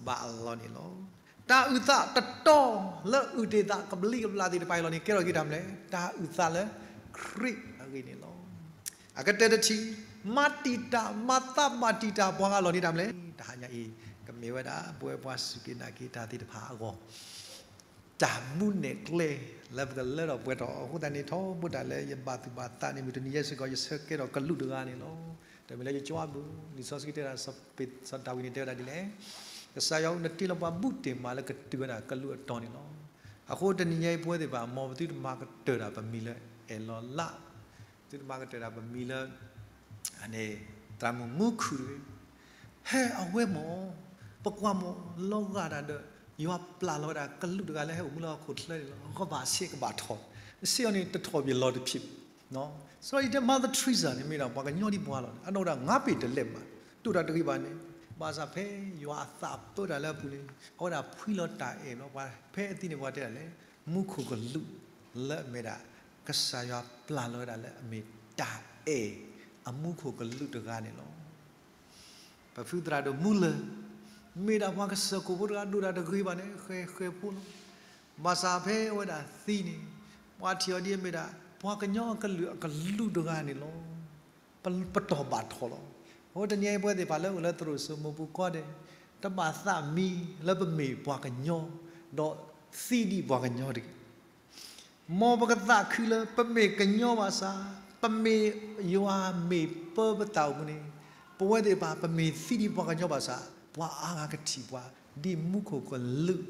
ဘၣ်အလီၢ်န့ၣ်လီၤ. တၢ်အုၣ်သးတတီၤလၢအုၣ်တ့ၢ်သးကဘျံးကဘျၣ်သ့ၣ်တဖၣ်အလီၢ်န့ၣ် ကဲထီၣ်က့ၤတၢ်မနုၤလဲၣ်, တၢ်အုၣ်သးလၢခရံာ်အဂ့ၢ်န့ၣ်လီၤ. အကတၢၢ်တထံၣ်, မၤတံာ်တာ်, မၤသးမၤတံာ်တာ်ပှၤဂၤလီၤန့ၣ်တၢ်မနုၤလဲၣ်, တဟါညါအံၤ, ကမ့ၢ်ဝဲဒၣ် ပဝဲပှၤစူၢ်က့ၤနာ်က့ၤတၢ်သ့ၣ်တဖၣ်အဂီၢ် တၢ်မူနဲၣ်ကျဲလၢပကလၢထီၣ်ပှဲၤထီၣ်အဃိသတးန့ၣ် ထီဘိတၢ်လၢယဘၣ်သူၣ်ဘၣ်သးန့ၣ် မုၢ်တနံၤညါစ့ၢ်ကီး ယဆၢကဲထီၣ်ကလူးတဂၤန့ၣ်လီၤ. တမ့ၢ်လၢယကွၢ်ဘၣ်, လံာ်စီဆှံတဲဒၣ် စီၤပ့း, စီၤဒၤဝံးန့ၣ်တဲဝဲဒၣ်ဒ်လဲၣ်, ကစၢ်ယွၤအူနတ့လီၤပှၤဘူးတ့ၢ်မးလၢကတုၤဝဲဒၣ်ကလူးအတီၢ်န့ၣ်လီၤ. အဃိတနံၤညါအံၤပဝဲသ့ၣ်တဖၣ် မ်ပသုတမၤကတၢၢ်တၢ်ပမံၤလၢအဲၣ်လီၤလး, သုတမၤကတၢၢ်တၢ်ပမံၤလၢ အန့ၣ် သရၣ်မုၣ်မူခိၣ်တဂ့ၤ, ဟဲအဝဲမ့ၢ်, ပကွၢ်မ့ၢ်လီၤဂာ်ဒၣ်ဒီး ယွၤပျၢ်လီၤဝဲဒၣ်ကလူးတဂၤလၢဟဲအိၣ်မူလၢဟီၣ်ခိၣ်ချၢန့ၣ်လီၤ. ကဘၣ်ဆ့ကဘၣ်ထီၣ်, ဆ့အီၤန့ၣ်တထီၣ်ဘၣ်လီၤတဖျၢၣ်, စီၤအံၤတဲ Mother Teresa န့ၣ် မ့ၢ်ဒၣ်ပှၤကညီဒ်ပှၤလီၤ. အနီၢ်ဒၣ် ငါးဘ့ၣ်တလဲးမး, ဒိၣ်တၢ်တဂ့ၤဘၣ်န့ၣ်, ဘၣ်ဆၣ်ဖဲယွၤအသးပၢတၢ်လၢအပူၤန့ၣ် အဝဲဒၣ်ဖှံလီၤတၢ်အဲၣ်ဘျီ ပှၤဖဲအသံန့ၣ်ပှၤတဲဒၣ်လဲၣ်, မူခိၣ်ကလူးလၢအမ့ၢ်ဒၣ် ကစၢ်ယွၤပျၢ်လီၤဝဲဒၣ်လၢအမ့ၢ်တၢ်အဲၣ်အမူခိၣ်ကလူးတဂၤန့ၣ်လီၤ. ပဖုသရၣ်ဒိၣ်မူလၢာ် မ့ၢ်ဒၣ်ပှၤကစၢၢ်ခိၣ်ဖိတဂၤ ဒိၣ်တၢ်တဂ့ၤဘၣ်န့ၣ် ဃဲၤဃဲၤဖိလီၤ. ဘၣ်ဆၣ်ဖဲအဝဲဒၣ်သံန့ၣ် ပှၤထံၣ်အီၤဒ်အမ့ၢ်ဒၣ် ပှၤကညီအကလုာ်အကလူးတဂၤန့ၣ်လီၤ. ပ, ပတီၢ်ဘၣ်ထီၣ်လီၤ. အဃိတနံၤအံၤပဝဲသ့ၣ်တဖၣ်လၢအိၣ်လၢသရိာ်စိမိၤပူၤကိးဂၤဒဲး တဘၣ်သးမံလၢပမ့ၢ်ပှၤကညီ ဒီးသံဒ်ပှၤကညီတဂ့ၤ. မ်ပကသးခုလၢပမ့ၢ်ကညီဘၣ်ဆၣ်, ပမ့ၢ်ယွၤမ့ၢ်ပၢပသးအိၣ်မူန့ၣ်, ပဝဲသ့ၣ်တဖၣ် ပမ့ၢ်သံဒ်ပှၤကညီဘၣ်ဆၣ် ပှၤအါဂၤကထံၣ်ပှၤ ဒ်မူခိၣ်ကလူး,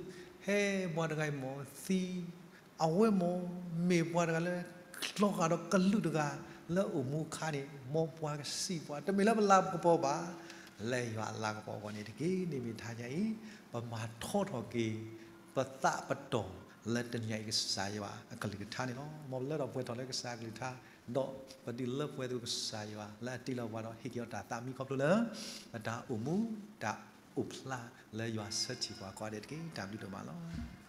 ဟဲပှၤတဂၤအံၤမ့ၢ်သံ, အဝဲမ့ၢ်မ့ၢ်ပှၤတဂၤလၢ လီၤဂာ်ဒီးကလူးတဂၤ လၢအိၣ်မူအခါန့ၣ် မ်ပှၤကစံးပှၤ တမ့ၢ်လၢပလၤကပီၤဘၣ်, လၢယွၤအလၤကပီၤအဂီၢ်န့ၣ်တက့ၢ်. န့ၣ်မ့ၢ်တဟါညါအံၤ ပမၤထီထီၣ်က့ၤ ပသးပတီၢ်လၢတနံၤအံၤကစၢ်ယွၤအကလုၢ်ကထါန့ၣ်လီၤ. မ်ပလၢထီၣ်ပှဲၤထီၣ်လၢကစၢ်အကလုၢ်ကထါ, ဒီးပဒုးလၢပှဲၤသကိးကစၢ်ယွၤ လၢအတ့လီၤပှၤဒီးဟ့ၣ်က့ၤအီၤတၢ်သးမံခီဖျိလၢ ပတၢ်အိၣ်မူတၢ်အိၣ်ဖျါလၢယွၤဆၢထံၣ်ပှၤကိးဂၤဒဲးတက့ၢ်. တၢ်ဘျုးဒိၣ်မးလီၤ.